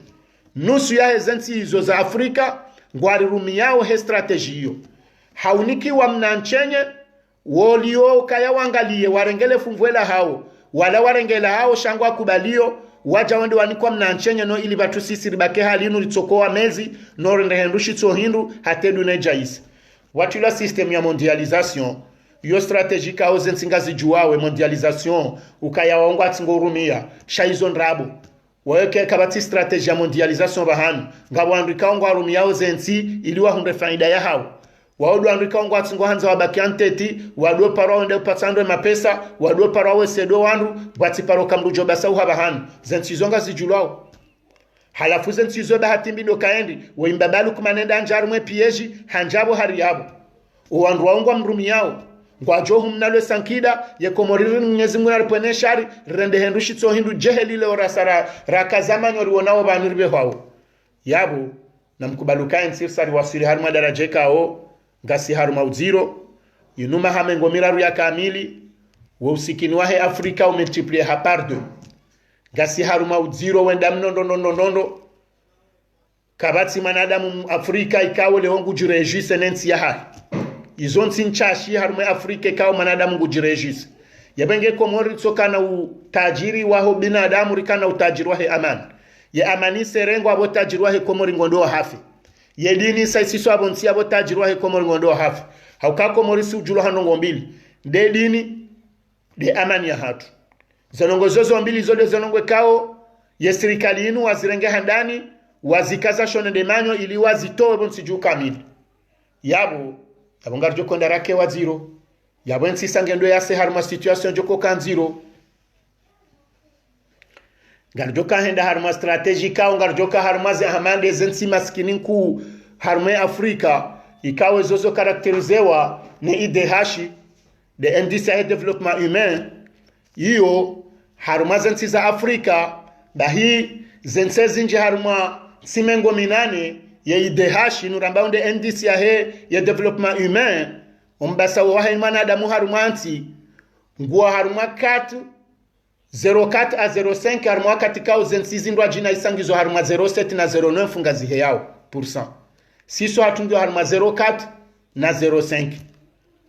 Nusu yahe zentsi izo za Afrika, ngwarirumiao he stratégie iyo. Haunikiwa mna ntsenye, wolio kaya wangaliye, warenge le funvu lahao, wala warenge lahao, sha ngwakubalio, wadja wende wanikwa mna ntsenye no ili pvatru sisi ribake hali inu ritsokowa mezi, no rende he ndrushitso hindru, hata eduniya idjaise. Watrilwa système ya mondialisation, iyo stratégie ikao zentsi ngazidjuwao ye mondialisation, ukaya wao ngwatsi ngo urumia, sha izo ndrabo. Wayo ke kapvatsi stratégie ya mondialisation pvahanu, ngapvo wandru ikao ngwarumiao zentsi, ili wahundre faida yahao. Wao ndo wandru ikao ngwatsi ngo handza wabaki anteti, wado parwa wende upatsa ndro mapesa, wado parwa wese ndo wandru, pvatsi paro kamdru djo basa uha pvahanu, zentsi izo ngazidjulwao. Halafu zentsi izo bahati mbi ndo kaendi, wo imbaba Lukumani enda handja harumwe piège, handja apvo hari yapvo. Owandru wao ngwamrumiao, ngwadjo humna lwe sankida, ye Komori ri Mwenyezi Mungu naripvwene shari, rirende he ndrushitso hindru dje heli leo rasa ra, raka zamanyo riwonao pvanu ripvehwao. Yapvo, namkubali ukaya entsi risa riwaswili harumwa daraja ikao, ngasi harumwa udziro, inu maha mengo miraru ya kamili, wo usikini wahe Afrika umultiplié ha par deux. Ngasi harumwa udziro wenda mnondo, nondo, nondo. Kapvatsi mwanadamu mu Afrika ikao leo ngudjiréjouissé ne ntsi yahahe. Izo ntsi ntsashi harumwa Afrika ikao mwanadamu ngudjiréjouissé. Yapvo nge Komori ritsokana utadjiri waho binadamu, rikana utadjiri wahe amani. Ye amani serengwa apvo utadjiri wahe Komori ngondo hafi. Ye dini sa isiso apvo ntsi apvo utadjiri wahe Komori ngondo hafi. Hauka Komori si udjulwa ha ndrongoo mbili. Nde dini, nde amani yahatru. Ze ndrongoo zozo mbili zo nde ze ndrongoo ikao, ye sirikali inu wazirenge handani, wazikaza shone nde manyo ili wazitowe pvo ntsi dju kamili. Yapvo, yapvo ngaridjo konda rake wa dziro. Yapvo entsi sa ngendo yase harumwa situation djo koka ndziro. Ngaridjo kahenda harumwa stratégie ikao, ngaridjo ka harumwa ze hamande zentsi masikini nkuu harumwa Afrika, ikao zozo caractériséwa ne I D H, nde indice ya développement humain, iyo, harumwa zentsi za Afrika, bahi zentsi zindji harumwa ntsi mengo minane, ye I D H, inu rambao nde indice yahe, ye développement humain, ombasa wahe mwanadamu harumwa ntsi, nguwa harumwa quatre, zéro quatre à zéro cinq, harumwa wakati ikao zentsi zindrwadjina isa ngizo harumwa zéro sept na zéro neuf ngaziheyao pour cent. Siso hatru ngiyo harumwa zéro quatre na zéro cinq.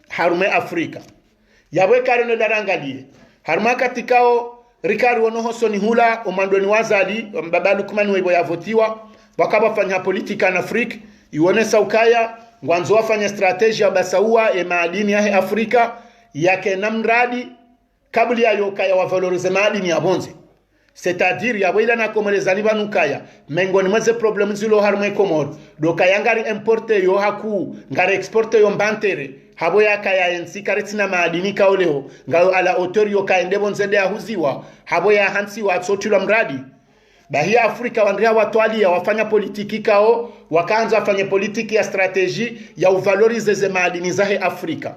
Harumwa Afrika. Yapvo eka rino nda rangaliye. Harumwa wakati ikao rika riwono hosoni hula, omwandoni wa Azali, mbaba Lukumani wepvo yavotiwa, waka wafanya politique en Afrique, iwonesa ukaya, ngwandzo wafanya stratégie ya basa uwa ye madini yahe Afrika, yakena mradi, kabla yayo ukaya wa valoriser madini ya pvondze. C'est-à-dire, yapvo ila nakomolezani pvanu ukaya, mengoni mwa ze problèmes zilo harumwa Komori, ndo ukaya ngari importé yo hakuu, ngari exporté yo mbantere, hapvo yakaya entsi karitsina madini ikao leo, ngayo à la hauteur yo ukaya ende pvondze nde yahuziwa, hapvo yahantsiwa yatsotrilwa mradi. Bahi Afrika wandru hawatwaliya wafanya politique ikao, wakahandza wafanye politique ya stratégie ya uvaloriser ze madini zahe Afrika.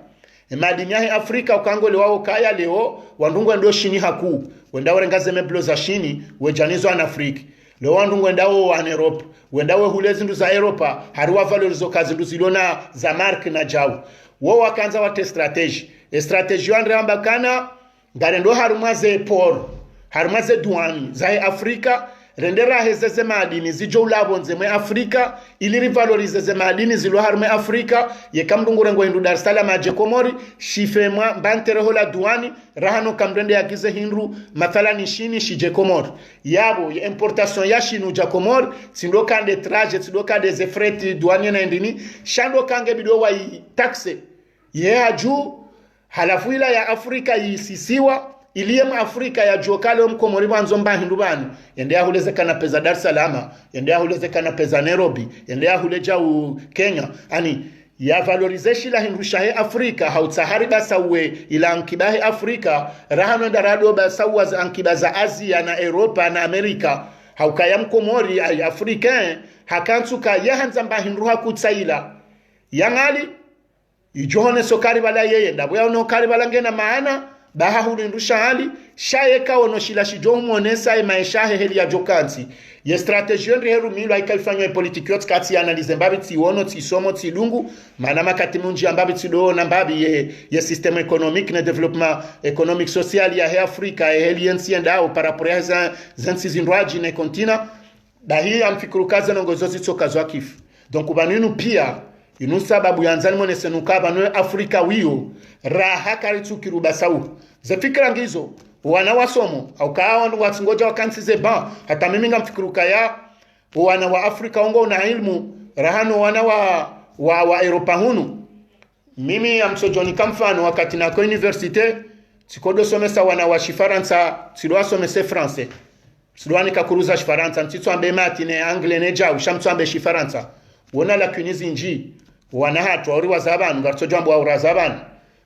Ye madini yahe Afrika uka ngolewao ukaya leo, wandru ngwendao Shini hakuu, wenda urenga ze meubles za Shini, wedja nizo en Afrique. Leo wandru ngwendao en Europe, Wenda wehule zindru za Europa, hari wavalorizo ka zindru zilo na za marque na djau. Wo wakandza watre stratégie. E stratégie yo wandre amba kana, ngarendo harumwa ze port, harumwa ze douane zahe Afrika, rende raheze ze madini zidjo ula pvondze mwe Afrika, ili rivalorize ze madini zilo harumwa Afrika, yeka mndru ngurengo hindru Dar es Salaam adje Komori, shife mwa mba ntere ho la douane, raha no ka mndru ende yagize hindru, mathalani Shini shidje Komori. Yapvo, ye importation ya Shini udja Komori, tsi ndo ka nde trajet, tsi ndo ka nde ze fret douanier na indrini, sha ndo ka nge bidi wayi taxe. Ye hadju, halafu ila ya Afrika yisisiwa, ili ye Mwafrika yadjuwe ka le Mkomori pvwandzo mba hindru pvanu, yende yahule ze canapé za Dar es Salaam, yende yahule ze canapé za Nairobi, yende yahule djau Kenya. Ani, yavalorize shila hindru shahe Afrika, hautsaha ribasauwe ila ankiba yahe Afrika, raha no wenda rado basauwa za ankiba za Asia na Europa na Amerika, haukaya Mkomori, ay Africain, hakantsuka yahandza mba hindru hakutsaila. Ya ngali, idjo honeso kari pvala yeye, ndapvo yaono kari pvala ngena maana, ba hahulu hindru sha hali, sha yeka ono shila shidjo humonesa ye maesha yahe heli yadjo kantsi. Ye stratégie yo ndri herumilwa ika ifanywa ye politique yo tsikatsi analyse mbapvi tsiwono, tsisomo, tsidungu, mana makati mundji ambapvi tsido na mbapvi ye, ye système économique ne développement économique social yahe Afrika, ye heli yentsi yendao, par rapport ya ze, zentsi zindrwadji ne continent, bahi amfikiri ka ze ndrongo zo zitsoka zwa kifu. Donc, pvanu inu pia, inu sababu yandzani monese nuka pvanu Afrika wiyo, raha karitsu kiri ubasau. Ze fikira ngizo, wana wasomo, hauka wandru watsingodja wakantsi ze banc, hata mimi ngamfikiri kaya, wana wa Afrika wo ngwauna ilmu, raha no wana wa, wa, wa Europa hunu. Mimi ngamtsodjo nika mfano wakati naka université, tsikodo somesa wana wa Shifarantsa, tsido wasomese français. Tsido wanika kuru za Shifarantsa, ntsitso ambe maths ne anglais ne djau, sha mtso ambe Shifarantsa. Wona lacune zindji, wana hatru, wauri waza pvanu, ngaritsodjo amba wauri waza pvanu.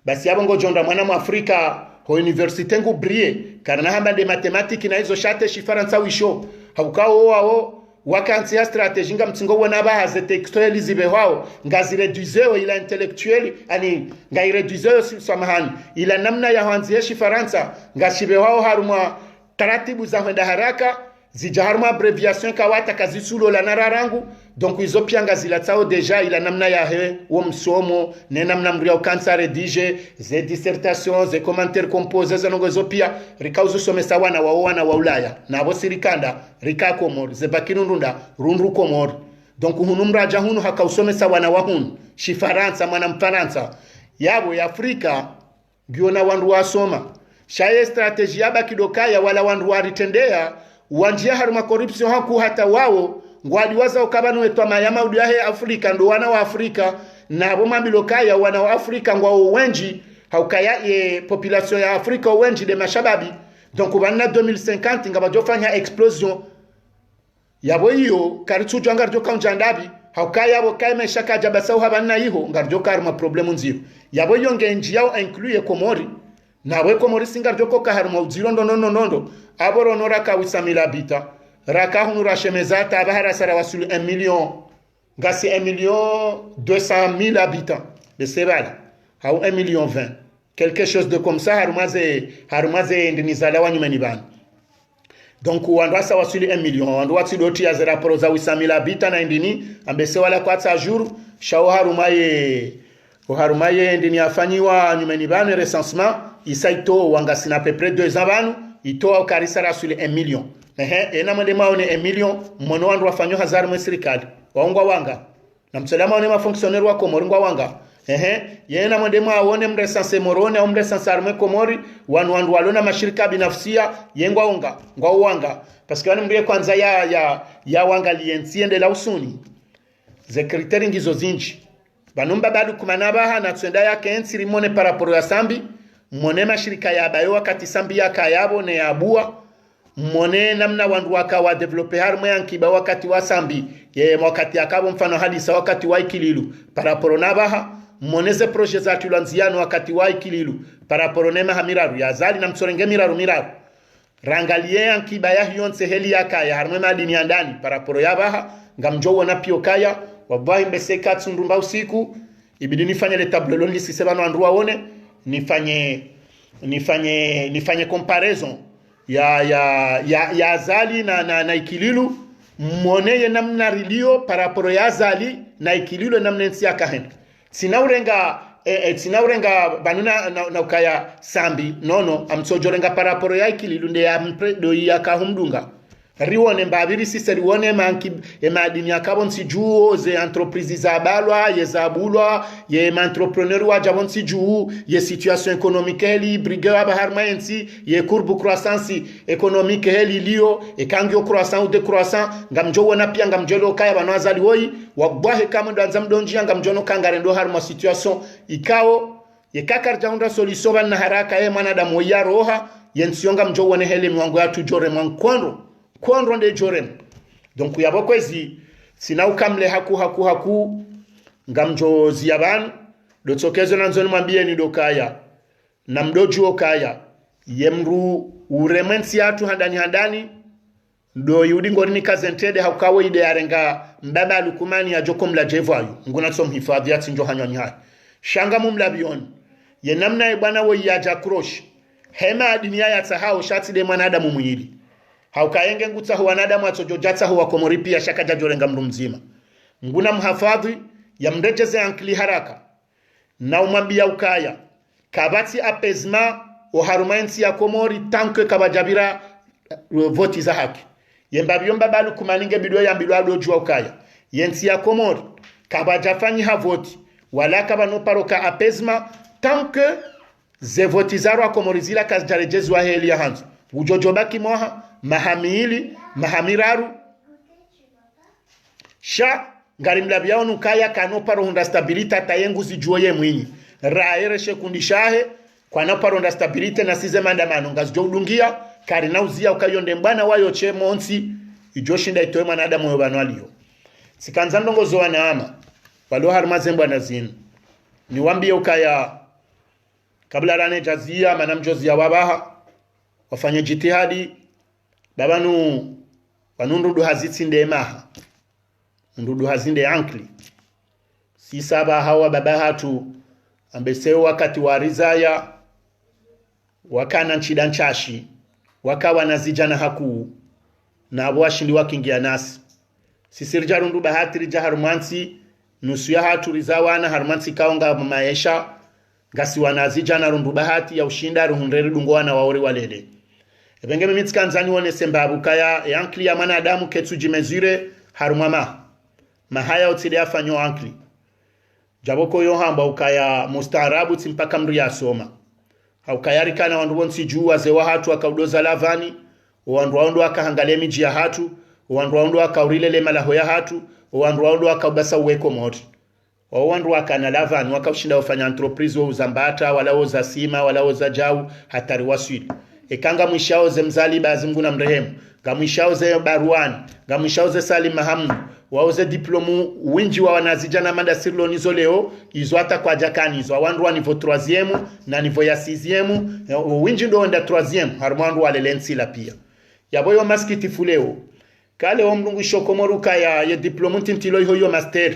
Basi yapvo ngodjo ndra mwana Mwafrika, ho université ngu briller, karina hamba nde mathématiques na izo sha te Shifarantsa wisho. Hauka wo wawo, wakantsi ya stratégie ngamtsingo wona pvaha ze texto heli zipvehwao, ngazi réduiseo ila intellectuel, ani, ngayi réduiseo si, samahani, ila namna ya hwandzi he Shifarantsa, ngashipvehwao harumwa taratibu za hwenda haraka, zidja harumwa abréviation kawata kazitsulo la nara rangu, donc izo pia ngazilatsao déjà ila namna yahe wo msomo, ne namna mndru ya ukantsa rédiger, ze dissertation, ze commentaire composé, ze ndrongo izo pia, rika uzo somesa wana wa, wana wa Ulaya, napvo sirikanda, rika Komori, ze bac nundrunda, rundru Komori. Donc hunu mndru adja hunu haka usomesa wana wa hunu, Shifarantsa, mwana Mfarantsa. Yapvo ya Afrika, ngiona wandru wasoma. Sha ye stratégie ya bac ndo kaya wala wandru waritrendeya, wandjia harumwa corruption haku hata wawo, ngwadi waza uka pvanu wetwa mayama udu yahe Afrika, ndo wana wa Afrika, napvo mambi lo kaya wana wa Afrika ngwao wendji, haukaya ye population ya Afrika wendji nde mashababi. Donc pvanu na deux mille cinquante ngapvadjo fanya explosion. Yapvo iyo, karitsudjua ngaridjo kaundja ndapvi, hauka yapvo kaye maesha kadja basauha pvanu na iho, ngaridjo ka harumwa problème ndziro. Yapvo iyo ngendji yao inclus ye Komori, napvo ye Komori si ngaridjo koka harumwa udziro ndo ndo ndo ndo ndo, apvo rono raka huit cent mille habitants, raka hunu rashemeza hata apvaha rasa rawaswili un million, ngasi un million deux cent mille habitants, bese pvala, hau un million vingt. Quelque chose de comme ça, harumwa ze, harumwa ze ndini zalawa nyumeni pvanu. Donc, wandru wasa waswili un million, wandru watsi doti ya ze raporo za huit cent mille habitants na indini, ambese wala kwatsa jour, sha o harumwa ye, o harumwa ye ndini yafanyiwa nyumeni pvanu, recensement, isa ito, wangasina à peu près deux ans pvanu, ito wa ukarisa raswili un million. Ehe, ena mwende mwaone un million, mwono wandru wafanyo hazi harumwa sirikali, wao ngwa wanga. Na mtsola mwaone mafonctionnaire wa Komori ngwa wanga. Ehe, yena mwende mwaone mrecense Moroni, au mrecense harumwa Komori, wanu wandru walo na mashirika binafsia, ye ngwa wanga, ngwa wanga. Parce que wani mndru ye kwandza ya, ya, ya wangaliye ntsi yende la usuni. Ze critères ngizo zindji. Pvanu mbaba ndo kumana pvaha natsoenda yake ntsi rimone par rapport ya Sambi, mone mashirika ya bayo wakati Sambi yaka yapvo ne ya bua, mone namna wandru waka wa développer harumwa ye ankiba wakati wa Sambi, ye wakati yakapvo mfano hadisa wakati wa Ikililu, par rapport na pvaha, mone ze projet zatilwa ndziani wakati wa Ikililu, par rapport ne maha miraru, ya Azali na mtsorenge miraru miraru. Rangaliye ye ankiba yahe yontsi heli yakaya harumwa ye madini ya ndani, par rapport ya pvaha, ngamdjo wona pia ukaya, wallahi mbese katsu ndrumba usiku, ibidi nifanye le tableau lo nilise pvanu wandru waone, nifanye, nifanye, nifanye comparaison ya, ya, ya, ya Azali na, na, na Ikililu, Mwone ye namna rilio par rapport ya Azali na Ikililu, namna entsi yakahenda. Tsina urenga, eh, eh, tsina urenga pvanu na, na, na ukaya Sambi, nono, ngamdjo urenga par rapport ya Ikililu nde ya mpre, ndo yakahumdunga. Riwone mbapvi risise riwone manki, e madini yakapvo ntsi dju, ze entreprise zabalwa, ye zabulwa, ye ma entrepreneur wadja pvo ntsi dju, ye situation économique heli, brigue wapva harumwa entsi, ye courbe croissance économique heli liyo, eka ngiyo croissant ou décroissant, ngamdjo wona pia ngamdjo lo kaya pvanu Azali woyi, wabwahe kamwe ndo andza mdondjia ngamdjo no kangare ndo harumwa situation ikao, yeka karidja hundra solution pvanu na haraka ye mwanadamu woyi yaroha, ye ntsi yo ngamdjo wone hele miwango yatru djoremwa nkondro, nkondro nde djoremwa. Donc yapvo kwezi, tsina ukamle haku, haku, haku, ngamdjo ziya pvanu, ndo tsokezo nandzo nimwambiyeni ndo kaya. Na mdodjuo kaya, ye mdru uremwe ntsi yatru handani handani, ndo yudi ngori nikaze ntrende hauka wo ide yarenga mbaba Lukumani yadjo ko mladjevu ayo, Mngu natso mhifadhi yatsindjo hanywa nyi hayi. Sha ngamumlapvioni, ye namna ye bwana woyi yadja croche, hema adini ya yatsahao sha tsi nde mwanadamu mwili. Hauka yenge ngutsaho wanadamu atsodjo djatsaho wa Komori pia sha kadjadjo renga mdru mdzima. Mngu namhifadhi, yamredjeze ankili haraka. Na umwambiya ukaya, kapvatsi apaisement oharumwa entsi ya Komori tant que kapvadjapvira, eh, voti za haki. Ye mbapvi yo mbaba Lukumani nge bidi yambilwa ndo djuwa ukaya, ye ntsi ya Komori, kapvadjafanyiha voti, wala kapvano paro ka apaisement tant que ze voti za rwa Komori zila kazidjaredjezwa heli yahandzo. Udjo djo baki mwaha, maha mili, maha miraru. Sha, ngarimlapviyao nu kaya kano paro hundra stabilité hata ye nguzidjuo ye mwinyi. Raere she kundi shahe, kwana paro hundra stabilité na size mandamano ngazidjo udungia, karina uziya uka yo nde mbwana wayo she montsi, idjo shinda itowe mwanadamu yo pvanu aliyo. Tsikandza ndrongo zo wanama, walo harumwa ze mbwana zinu. Niwambiye ukaya, kabla rane djaziya, mana mdjoziya wapvaha, wafanye djitihadi, ba pvanu, pvanu ndrudru hazi tsi nde maha. Ndrudru hazi nde ankili. Sisi apvaha wababa hatru, ambese wakati warizaya, wakana ntsida ntsashi, waka wanazidjana hakuu, na apvo washindi wakingiya nasi. Sisi ridja rundru bahati ridja harumwa ntsi, nusu yahatru riza wana harumwa ntsi ikao nga maesha, ngasi wanazidjana rundru bahati ya ushinda rihundre ridungo wana wao riwalele. Epvenge mimi tsikandza niwonese mbapvi ukaya, ye ankili ya mwanadamu ketsu djimezire harumwa maha. Maha yao tsi nde yafanyo ankili. Djapvo ko yo hambwa ukaya mustaarabu tsi mpaka mdru yasoma. Haukaya rikana wandru pvo ntsi dju, wazee wahatru waka udoza lavani, owandru wao ndo waka hangaliya midji yahatru, owandru wao ndo waka urilele malaho yahatru, owandru wao ndo waka ubasa uwe Komori. Wao wandru wakana lavani, waka ushinda ufanya entreprise, wo uza mbata, wala wo uza sima, wala wo uza djau, hata riwaswili. Eka ngamwishao ze Mzaliba Azimgu na mrehemu, ngamwishao ze Baruani, ngamwishao ze Salim Mahamudu, wao ze diplôme windji wa wanazidjana mada sirilo nizo leo, izo hata kwadjakana izo, wandru wa niveau troisième, na niveau ya sixième, eh, windji ndo wenda troisième, harumwa wandru walele ntsi la pia. Yapvo yo masikitifu leo, kale wo mdru ngwisho Komori ukaya ye diplôme ntiti lo iho yo master.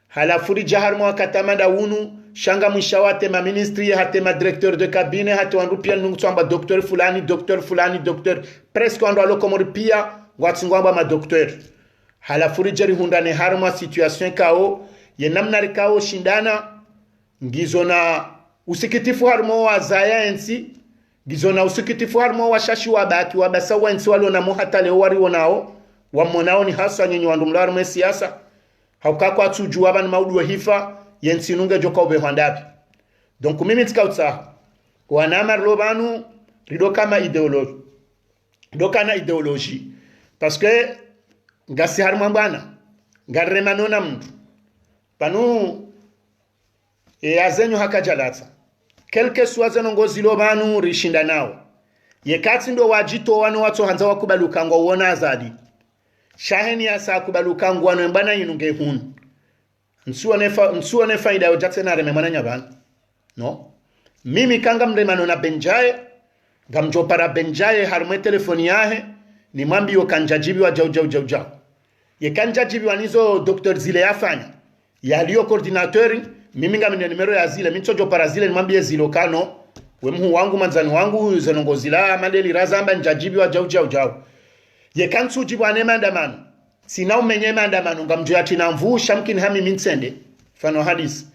Halafu ridja harumwa wakati mada unu, sha ngamwishao hata ma ministre, hata ma directeur de cabinet, hata wandru pia nungu tswamba docteur fulani, docteur fulani, docteur. Presque wandru walo Komori pia, ngwatsi ngwamba ma docteur. Halafu ridje rihundrane harumwa situation ikao, ye namna rikao shindana, ngizo na usikitifu harumwa wazaya entsi, ngizo na usikitifu harumwa washashi wabaki, wabasa wa entsi walo na mo hata leo wariwonao, wamonao ni haswa nyinyi wandru mlo harumwa siasa, hauka kwatsu djuwa pvanu maudu wa hifa, ye ntsi inu ngedjo ka upvehwa ndapvi. Donc mimi tsika utsaha, wanama rilo pvanu, rido kama idéolo-, rido kana idéologie. Parce que ngasi harumwa mbwana, ngariremano na mdru. Pvanu, e, azenyu haka djalatsa. Quel que soit ze ndrongo zilo pvanu rishinda nao. Ye katsi ndo wadjitowa no watso handza wakubali uka ngwawona Azali. Sha heni yasa akubali uka ngwano embwana inu nge hunu. Ntsuone fa-, ntsuone faida yo djatse na reme mwananya pvanu. No. Mimi ka ngamremano na Benjaye, ngamdjo para Benjaye harumwa ye telefoni yahe, nimwambiye uka ndjadjibiwa djau, djau, djau, djau. Ye ka ndjadjibiwa nizo docteur Zile yafanya. Yaliyo coordinateur, mimi ngamina numéro ya Zile, mi ntsodjo para Zile, nimwambiye Zile uka no, we mhuu wangu, mwandzani wangu, ze ndrongo zila, madeli razamba, ndjadjibiwa djau, djau, djau. Yeka ntsudjipvwa ne maandamano, tsina umenye maandamano, ngamdjo yatsina nvuu, sha mkini ha mimi ntsende. Mfano hadisi.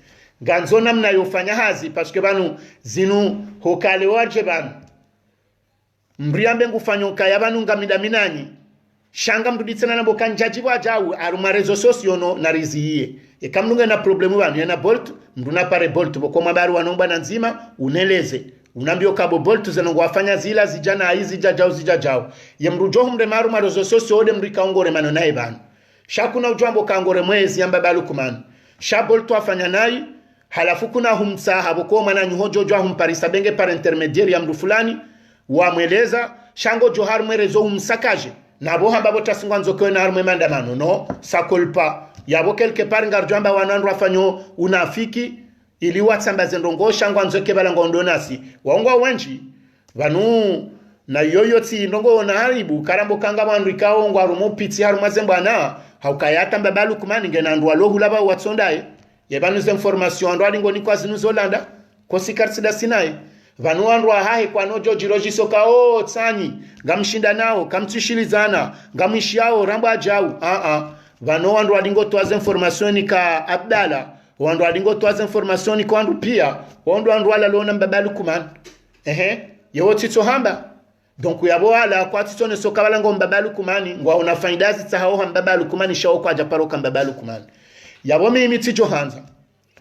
Ngandzo namna yofanya hazi, parce que pvanu zinu hukale wadje pvanu. Mdru yambe ngufanyo kaya pvanu ngamida minanyi. Sha ngamdru ditsena nambo kandjadjipvwa djau, harumwa réseaux sociaux no, nariziye. Eka mdru ngena problème pvanu, yena Bolt, mdru napare Bolt, pvoko mwa bari wanombwa na ndzima, uneleze. Unambio kabo Bolt zeno ngwafanya zila, zidja nayi, zidja djau, zidja djau. Ye mdru djo humrema harumwa réseaux sociaux, ode mdru ikao ngoremano naye pvanu. Sha kuna udjwambo kangore mwezi ya mbaba Lukman. Sha Bolt wafanya nayi, halafu kuna humtsaha, pvoko mwananyaho djo djwa humparisa benge par intermédiaire ya mdru fulani, wamweleza, sha ngodjo harumwe réseau humsakaje. Na pvo hamba pvo tasi ngwandzo kewena harumwe maandamano, no, ça colle pas. Yapvo quelque part ngardjwamba wanu wandru wafanyo unafiki, ili watsambaze ndrongoo sha ngwandzo ke pvala ngwandro nasi. Wao ngwa wendji, pvanu, na yoyo tsi ndrongoo na haribu, karambo kanga wandru ikao ngwarumo pitsi harumwa ze mbwana, haukaya hata mbaba Lukman ngena wandru walohula pvao watsondaye. Ye pvanu ze information wandru walingo nikwa zinu zolanda, kosi kartsi dasi naye. Pvanu wandru wahahe kwano djo djiro djiso kao tsanyi, ngamshinda nao, kamtsishilizana, ngamwishiyao, rambwa djau, a-a. Pvanu wandru walingo towa ze information nika Abdallah, wandru walingo towa ze information nika wandru pia, wandru wandru walalona mbaba Lukman. Ehe, yewo tsitso hamba. Donc yapvo wala kwatsitsoneso ka pvala ngo mbaba Lukman, ngwaona faida zitsahao ha mbaba Lukman, sha wo kwadja paro ka mbaba Lukman. Yapvo mimi tsidjo handza.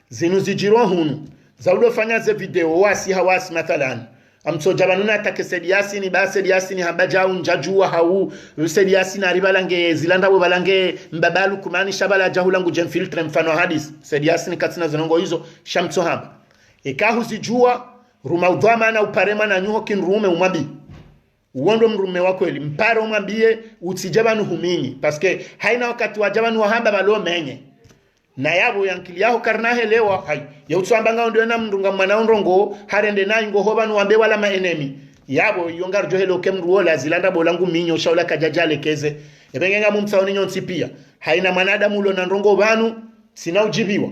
Zinu zidjirwa hunu. Za udofanya ze video wasi ha wasi mathalan. Amtsodja pvanu na attaqué Said Yasin, ba Said Yasin hamba djau ndjadjuwa hau, Said Yasin ari pvala nge, zila ndrabo pvala nge, mbaba Lukman sha pvala djahula ngudje mfiltre mfano hadisi. Said Yasin katsina ze ndrongoo izo, sha mtso hamba. Eka huzidjuwa, ruma udhwamana upare mwananyaho kindrume umwambi. Uwo ndo mdrume wa kweli, mpare umwambiye, utsidje pvanu huminyi. Parce que, haina wakati wadja pvanu wahamba pvalo menye. Na yapvo ye ankili yaho karina helewa, hayi. Ye utsoamba ngao ndo na mdru ngamwana undrongoo, harende nayi ngoho pvanu wambe wala ma ennemi. Yapvo, iyo ngardjo helewa ke mdru wola, zila ndrabo la nguminyo, sha ula kadjadja lekeze. Epvenge ngamumtsaoni nyontsi pia. Haina mwanadamu ulo na ndrongoo pvanu, tsina udjipviwa.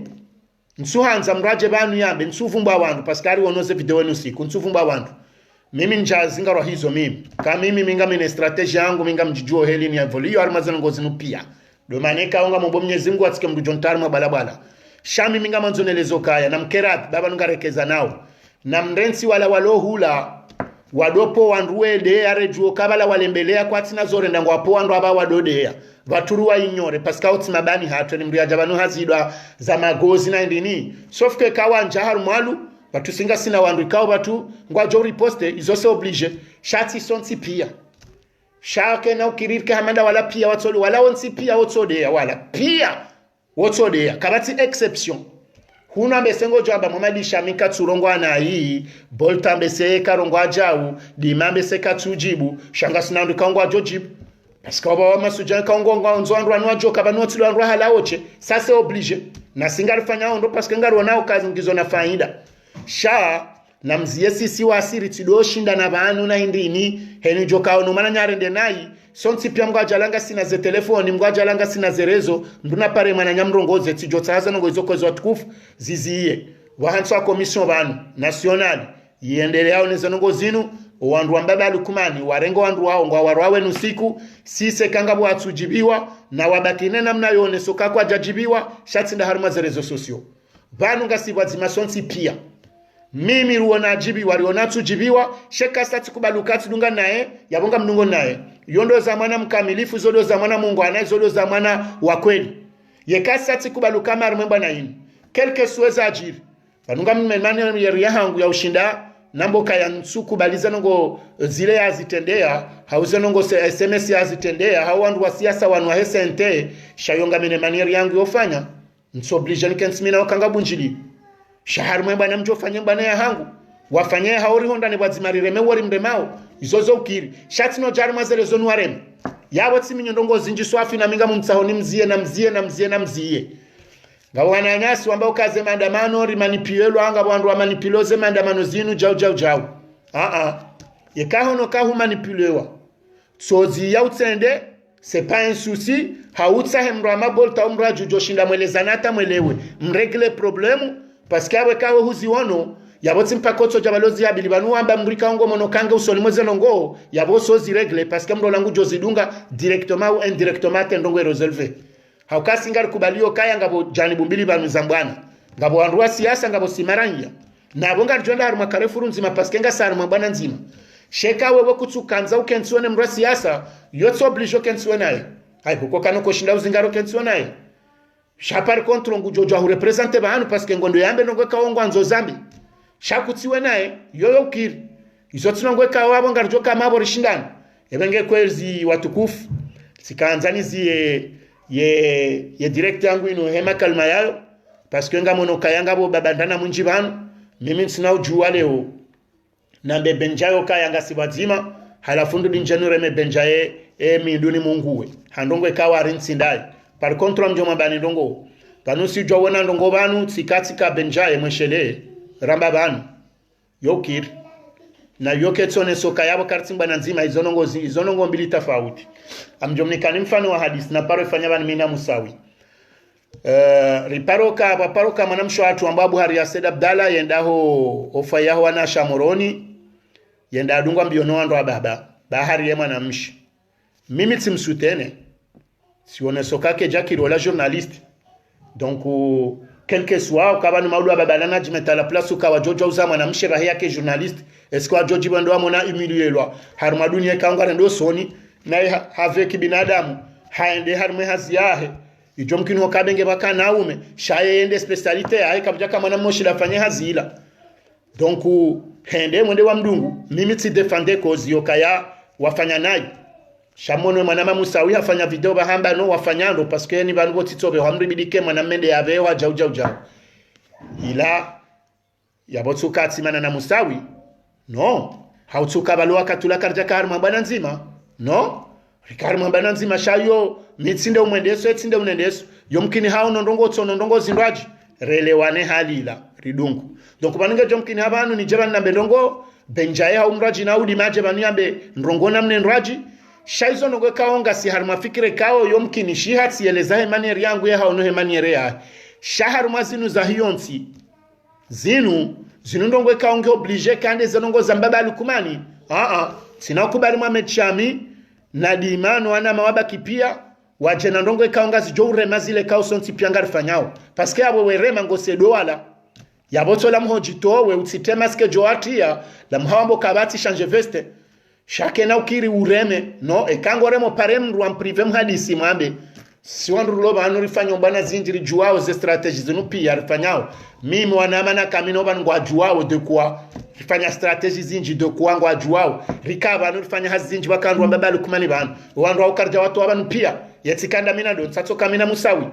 Ntsuhandza mdru adje pvanu yambe, ntsuvumbwa wandru, parce que ari wono ze video wenu siku, ntsuvumbwa wandru. Mimi ndjazingarwa hizo mimi. Ka mimi mi ngamina stratégie yangu, mi ngamdjidjuo heli ni évoluer, harumwa ze ndrongoo zinu pia. Ndo mana eka unga mombo Mnyezi Mungu atsike mdru djo ntrari mwa bwalabwala. Sha mimi ngamandzo nelezo kaya, na mkerabi, baba nunga rekeza nao. Na mrentsi wala walohula, wadopo wandru wede, yaredjuo ka pvala walembelea kwatsina zorenda ngwapo wandru amba wadodeya. Pvatsu ru wa ignore, parce que utsi mabani hatru, ni mdru yadja pvanu hazidwa za magozi na indrini. Sauf que kawandja harumwalu, pvatsu singa sina wandru ikao pvatsu, ngwadjo riposte, izo c'est obligé. Sha tsi sontsi pia. Sha kena ukiririke hamanda wala pia watsode, wala wontsi pia wotsodeya, wala pia wotsodeya, kapvatsi exception. Hunu ambese ngodjo amba Mohamed Shami katsurongoa nayi, Bolt ambese karongoa djau, Dima ambese katsudjibu, sha ngasina wandru ikao ngwadjo djibu. Parce que wapvo wa masudja ikao ngo ngwandzo wandru wanu wadjoka pvanu wotsi ndo wandru wahala wontsi, ça c'est obligé. Na si ngarifanyao ndro parce que ngariwonao ka ngizo na faida. Sha, na mziye sisi wasi ritsidoshinda na pvanu na indrini, heni djoka ono mwananya arende nayi, sontsi pia mngwadjalanga sina ze telefoni, mngwadjalanga sina ze réseau, mdru napare mwananya mrongoze, tsidjo tsaha ze ndrongoo izo kwezi watukufu, ziziye. Wahantsi wa commission pvanu, nationale, yendeleao ne ze ndrongoo zinu, owandru wa mbaba Lukmani, warenge wandru wao, ngwawarwao wenu siku, sise kanga pvo watsudjibiwa, na wabaki ne namna yoneso ka kwadjadjibiwa, sha tsi nda harumwa ze réseaux sociaux. Pvanu ngasi pvwadzima sontsi pia. Mimi ruona adjibiwa, riona atsudjibiwa, sha eka sa tsikubali uka tsidunga naye, yapvo ngamdungo naye. Yo ndo za mwana mkamilifu, zo ndo za mwana mungwana, zo ndo za mwana wa kweli. Yeka sa tsikubali uka mari mwembwa na inu. Quelque soit zadjiri. Pvanu ngammenye manière yahangu ya ushinda, nambo kaya ntsukubali ze ndrongoo zile yazitrendeya, hau ze ndrongoo se S M S yazitrendeya, hau wandru wa siasa wanu wa he C N T, sha yo ngamina manière yangu yofanya. Ntsu obligé nikentsi mi nao ka ngabundjili. Sha harimwa embwana mdjofanye embwana yahangu. Wafanye hao rihondane pvwadzima rireme uwo rimremao. Izo zo ukiri. Sha tsi no dja harimwa ze réseaux nu wareme. Yapvo tsi mi nyo ndrongoo zindji swafi na mi ngamumtsaho nimziye, namziye, namziye, namziye. Ngapvo wananyasi wamba uka ze maandamano rimanipulelwa, ngapvo wandru wamanipuleo ze maandamano zinu, djau, djau, djau. Aa. Yeka hono ka humanipulewa. Tsozi ya utsende, c'est pas un souci, hautsahe mdru wa mabolta au mdru adjudjo shinda mwelezana hata mwelewe, mrégler problème, parce que apvo eka we huziono, Yapvo tsi mpaka otsodja pvalozi ya pvili pvanu wamba mdru ikao ngo mono kange usoni mwe ze ndrongoo, yapvo so zi régler, parce que mdru ola ngudjo zidunga directement ou indirectement, hata e ndrongoo i résolver. Hauka si ngari kubaliyo kaya ngapvo janibu mbili pvanu za mbwana. Ngapvo wandru wa siasa, ngapvo si maranya. Na pvo ngaridjo enda harumwa carrefour ndzima, parce que ngasi harumwa mbwana ndzima. Sha eka wewe kutsukandza ukentsi wo ne mdru wa siasa, yo tsi obligé ukentsi wo naye. Hayi, huko kano koshinda uzingaro ukentsi wo naye. Sha par contre ngudjo djuwa hu représenter pvanu, parce que ngondo yambe ndrongoo ikao ngwandzo zambe. Sha kutsi we naye, yo yo ukiri. Izo tsi ndrongoo ikao wapvo ngaridjo kama pvo rishindana. Epvenge kwezi watukufu, tsikandza nizi ye, ye, ye direct yangu inu he makalima yayo, parce que ngamono kaya ngapvo baba ndana mwindji pvanu, mimi ntsina udjuwa leo nambe Benjayo kaya ngasi pvwadzima, halafu ndrudi ndjenu reme Benjaye, e minduni munguwe. Ha ndrongoo ikao ari ntsindayo. Par contre, mdjo mwambani ndrongoo. Pvanu sidjuwa wona ndrongoo pvanu, tsika tsika Benjaye mweshele, ramba pvanu. Yo ukiri. Na yo ketsi oneso kaya pvo karitsi mbwana ndzima, izo ndrongoo zi-, izo ndrongoo mbili tafauti. Ngamdjo mnikani mfano wa hadisi, na paro ifanya pvanu mi na Musawi. Eh, riparo ka, pvaparo ka mwanamshe watru wambwa Abu Hari ya Said Abdallah, yenda ho, ofa yaho wanasha Moroni, yenda adungwa mbiyo no wandru wa baba, ba hari ye mwanamshe. Mimi tsi msoutenir. Sioneso ka kedja kiri ola journaliste. Donc, euh, quel que soit, uka pvanu maudu wa baba lana djimeta la place uka wadjo djuwa uza mwanamshe pvahe yake journaliste. Est-ce que wadjo djipvwa ndo wamona humilielwa harumwa dunia ikao ngarendo usoni, naye ha-, haveki binadamu, haende harumwa e hazi yahe. Idjo mkini hoka pvenge pvaka na ume, sha ye yende spécialité yahe, kapvadjaka mwana mmoshi la fanye hazi ila. Donc, hende mwende wa mdungu, mimi tsi défendre cause yo kaya wafanya nayi. Sha mono mwana ma Musawi hafanya video pvahamba no wafanya ndo, parce que ni pvanu pvo tsitso pve wa mdru ibidi ke mwana mende ya pve wa djau djau djau. Ila, yapvo tsuka tsimana na Musawi. No. Hautsuka pvalo wakati ula karidjaka harumwa mbwana ndzima. No. Rika harumwa mbwana ndzima sha yo, mi tsi nde umwendeso, e tsi nde unendeso. Yo mkini hao no ndrongoo tso no ndrongoo zindrwadji. Relewane hali ila, ridungu. Donc, pvanu ngedjo mkini ha pvanu nidje pvanu nambe ndrongoo, Benjaye hau mdrwadji na udi madje pvanu yambe ndrongoo namna e ndrwadji. Sha izo ndrongoo ikao ngasi harumwa fikira ikao yo mkini shiha tsieleza he manière yangu ye hao no he manière yahe. Sha harumwa zinu za hiyo ntsi. Zinu, zinu ndrongoo ikao nge obligé kande ze ndrongoo za mbaba Lukumani. Ah, ah. Tsina ukubali mwa mechami, na dima no wana mawabaki pia, wadje na ndrongoo ikao ngazidjo urema zile ikao sontsi pia ngarifanyao. Parce que yapvo werema ngo sedo wala. Yapvo tso la mhodji to we utsitema sike djo atia, la mhawambo kapvatsi changer veste. Sha kena ukiri ureme, no, eka ngo remo pare mdru wa mprivé mhadisi mwambe. Si wandru rilo pvanu rifanya mbwana zindji ridjuwao ze stratégie zinu pia rifanyao. Mimi wanama na kamino pvanu ngwadjuwao de quoi. Rifanya stratégie zindji de quoi ngwadjuwao. Rika pvanu rifanya hazi zindji pvaka wandru wa mbaba Lukumani pvanu. Wandru wa ukaridja watowa pvanu pia. Yetsi kanda mina ndo, ntsatso kamina Musawi.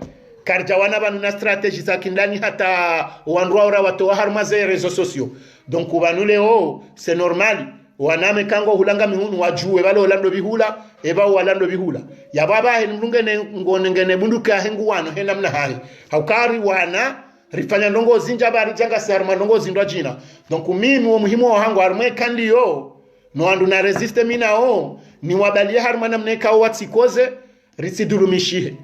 Karidja wana pvanu na stratégie za kindani hata wandru wa ura watowa harumwa ze réseaux sociaux. Donc pvanu leo, c'est normal. Waname kango hulanga mihunu wadjuwe pvalo ola ndo pvihula, epva wala ndo pvihula. Yapvo apvahe ni mdru ngene ngone ngene bunduki yahe ngu wano he namna hahe. Haukari wana, rifanya ndrongoo zindji apvaha ridja ngasi harumwa ndrongoo zindrwadjina. Donc mimi wo muhimu wahangu harumwa e kandi yo, no wandru na résister mi nao, ni wabaliye harumwa namna ikao watsikoze, ritsidhulumishihe.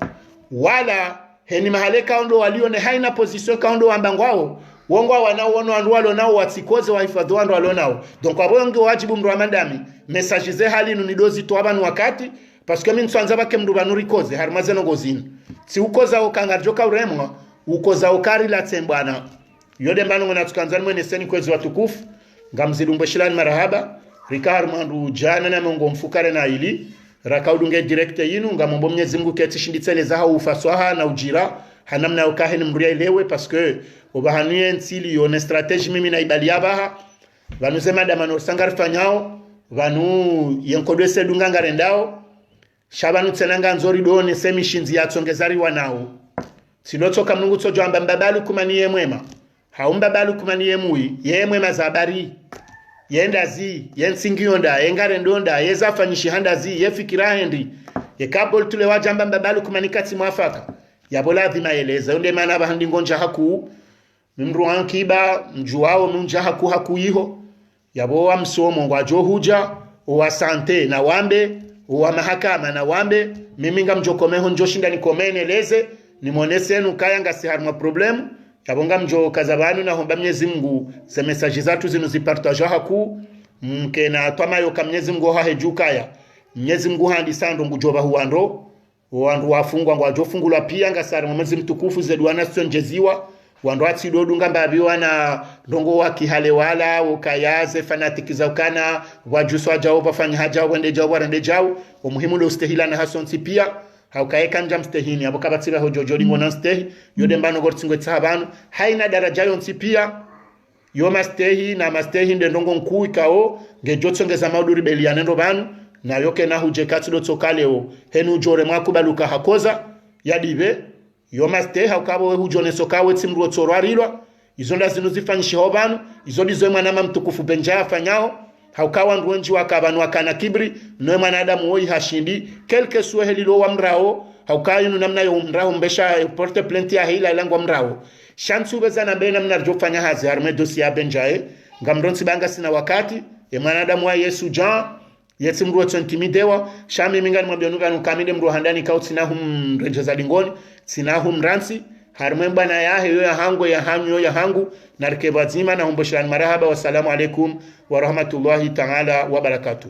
Wala, heni mahala ikao ndo walio ne haina position ikao ndo wamba ngwao, wo ngwa wana wono wandru walo nao watsikoze wahifadhwi wandru walo nao. Donc, apvo nge wadjibu mdru wa madami, message ze hali inu nido zitowa pvanu wakati, parce que mi ntswandza pvake mdru pvanu rikoze, harumwa ze ndrongoo zinu. Tsi ukoza oka ngaridjo ka uremwa, ukoza oka rilatse mbwana. Yo de mbano ngona tsukandzani mweneseni kwezi watukufu, ngamzidungwe shilani marahaba, rika harumwa ndru djana na mengo mfukare na ili, raka udunge direct yinu, ngamombo Mnyezi Mngu ketsi shindi tseleza ha ufaswaha na udjira, ha namna ukahe ni mdru ya ilewe, parce que opvahanu ye ntsi ili yo ne stratégie mimi na ibali ya pvaha, pvanu ze madama no sanga rifanyao, pvanu ye nkodo ese dunga ngarendao, sha pvanu tsena ngandzo ridone se mishindzi ya tsongeza riwanao. Tsi ndo tsoka mdru ngu tsodjo amba mbaba Lukumani ye mwema. Hau mbaba Lukumani ye mwi, ye mwema za habari. Ye ndazi, ye ntsi ngiyo nda, ye ngarendo nda, ye zafanyishiha ndazi, ye fikira hindri. Ye kabol tule wadjamba mbaba Lukumani katsi mwafaka. Yapvo ladhima yeleze, yo nde mana pvahanu ndi ngonja haku. Mi mdru wa nkiba, mdjuwao mi undja haku haku iho. Yapvo wa msomo ngwadjo hudja, owa santé na wambe, owa mahakama na wambe, mimi ngamdjo komeho ndjo shinda nikome neleze, nimoneseni ukaya ngasi harumwa problème, Apvo ngamdjo kaza pvanu na homba Mnyezi Mngu, ze message zatru zinu zipartajwa haku, mkena twamaya uka Mnyezi Mngu hahe dju kaya. Mnyezi Mngu handisa ndro ngudjo pvaha wandru, wandru wafungwa ngwadjo fungulwa pia, ngasi harumwa mwezi mtukufu, ze dua na sio ndjeziwa, wandru watsi dodunga mbapvi wana ndrongo wa kihale wala, ukaya ze fanatique za ukana, wadjuso wadjao, pvafanya hadjao, wende djao, warende djao, omuhimu ndo ustehilana hasontsi pia, hauka eka ndja mstehini, apvo kapvatsi pvaho djodjo lingo na mstehi, yo nde mbano ngoritsingwe tsaha pvanu, haina daraja yontsi pia, yo mastehi, na mastehi nde ndrongo nkuu ikao, ngedjo tsongeza mauduri beli ya nendo pvanu, na yo kena hudje katsi ndo tsoka leo, heni udjore mwakubaluka hakoza, ya dipve, yo mastehi hauka pvo we hudjo neso kawe tsi mdru otsorwarilwa, izo nda zinu zifanyishiho pvanu, izo ndizo mwanama mtukufu Benjaya afanyao, hauka wandru wendji waka pvanu wakana kibri, nowe mwanadamu woyi hashindi, quelque soit helilo wa mrao, hauka yinu namna yo mrao mbesha, eh, porte plainte ya heila ilangwa mrao. Sha ntsu pveza na mbe namna ridjo fanya hazi, harumwa dossier ya Benjaya, ngamdjo ntsi pvanga sina wakati, e mwanadamu wa Yesu Jean, yetsi mdru wetso intimidewa, sha mimi ngani mwambio nuka nuka mi nde mdru handani kau tsina humredjeza lingoni, tsina humrantsi, harumwa mbwana yahe yo ya hangu, ya hanyu yo ya hangu, na rike pvwadzima na humboshilani marahaba, wassalamu alaikum wa rahmatullahi ta'ala wa barakatuh.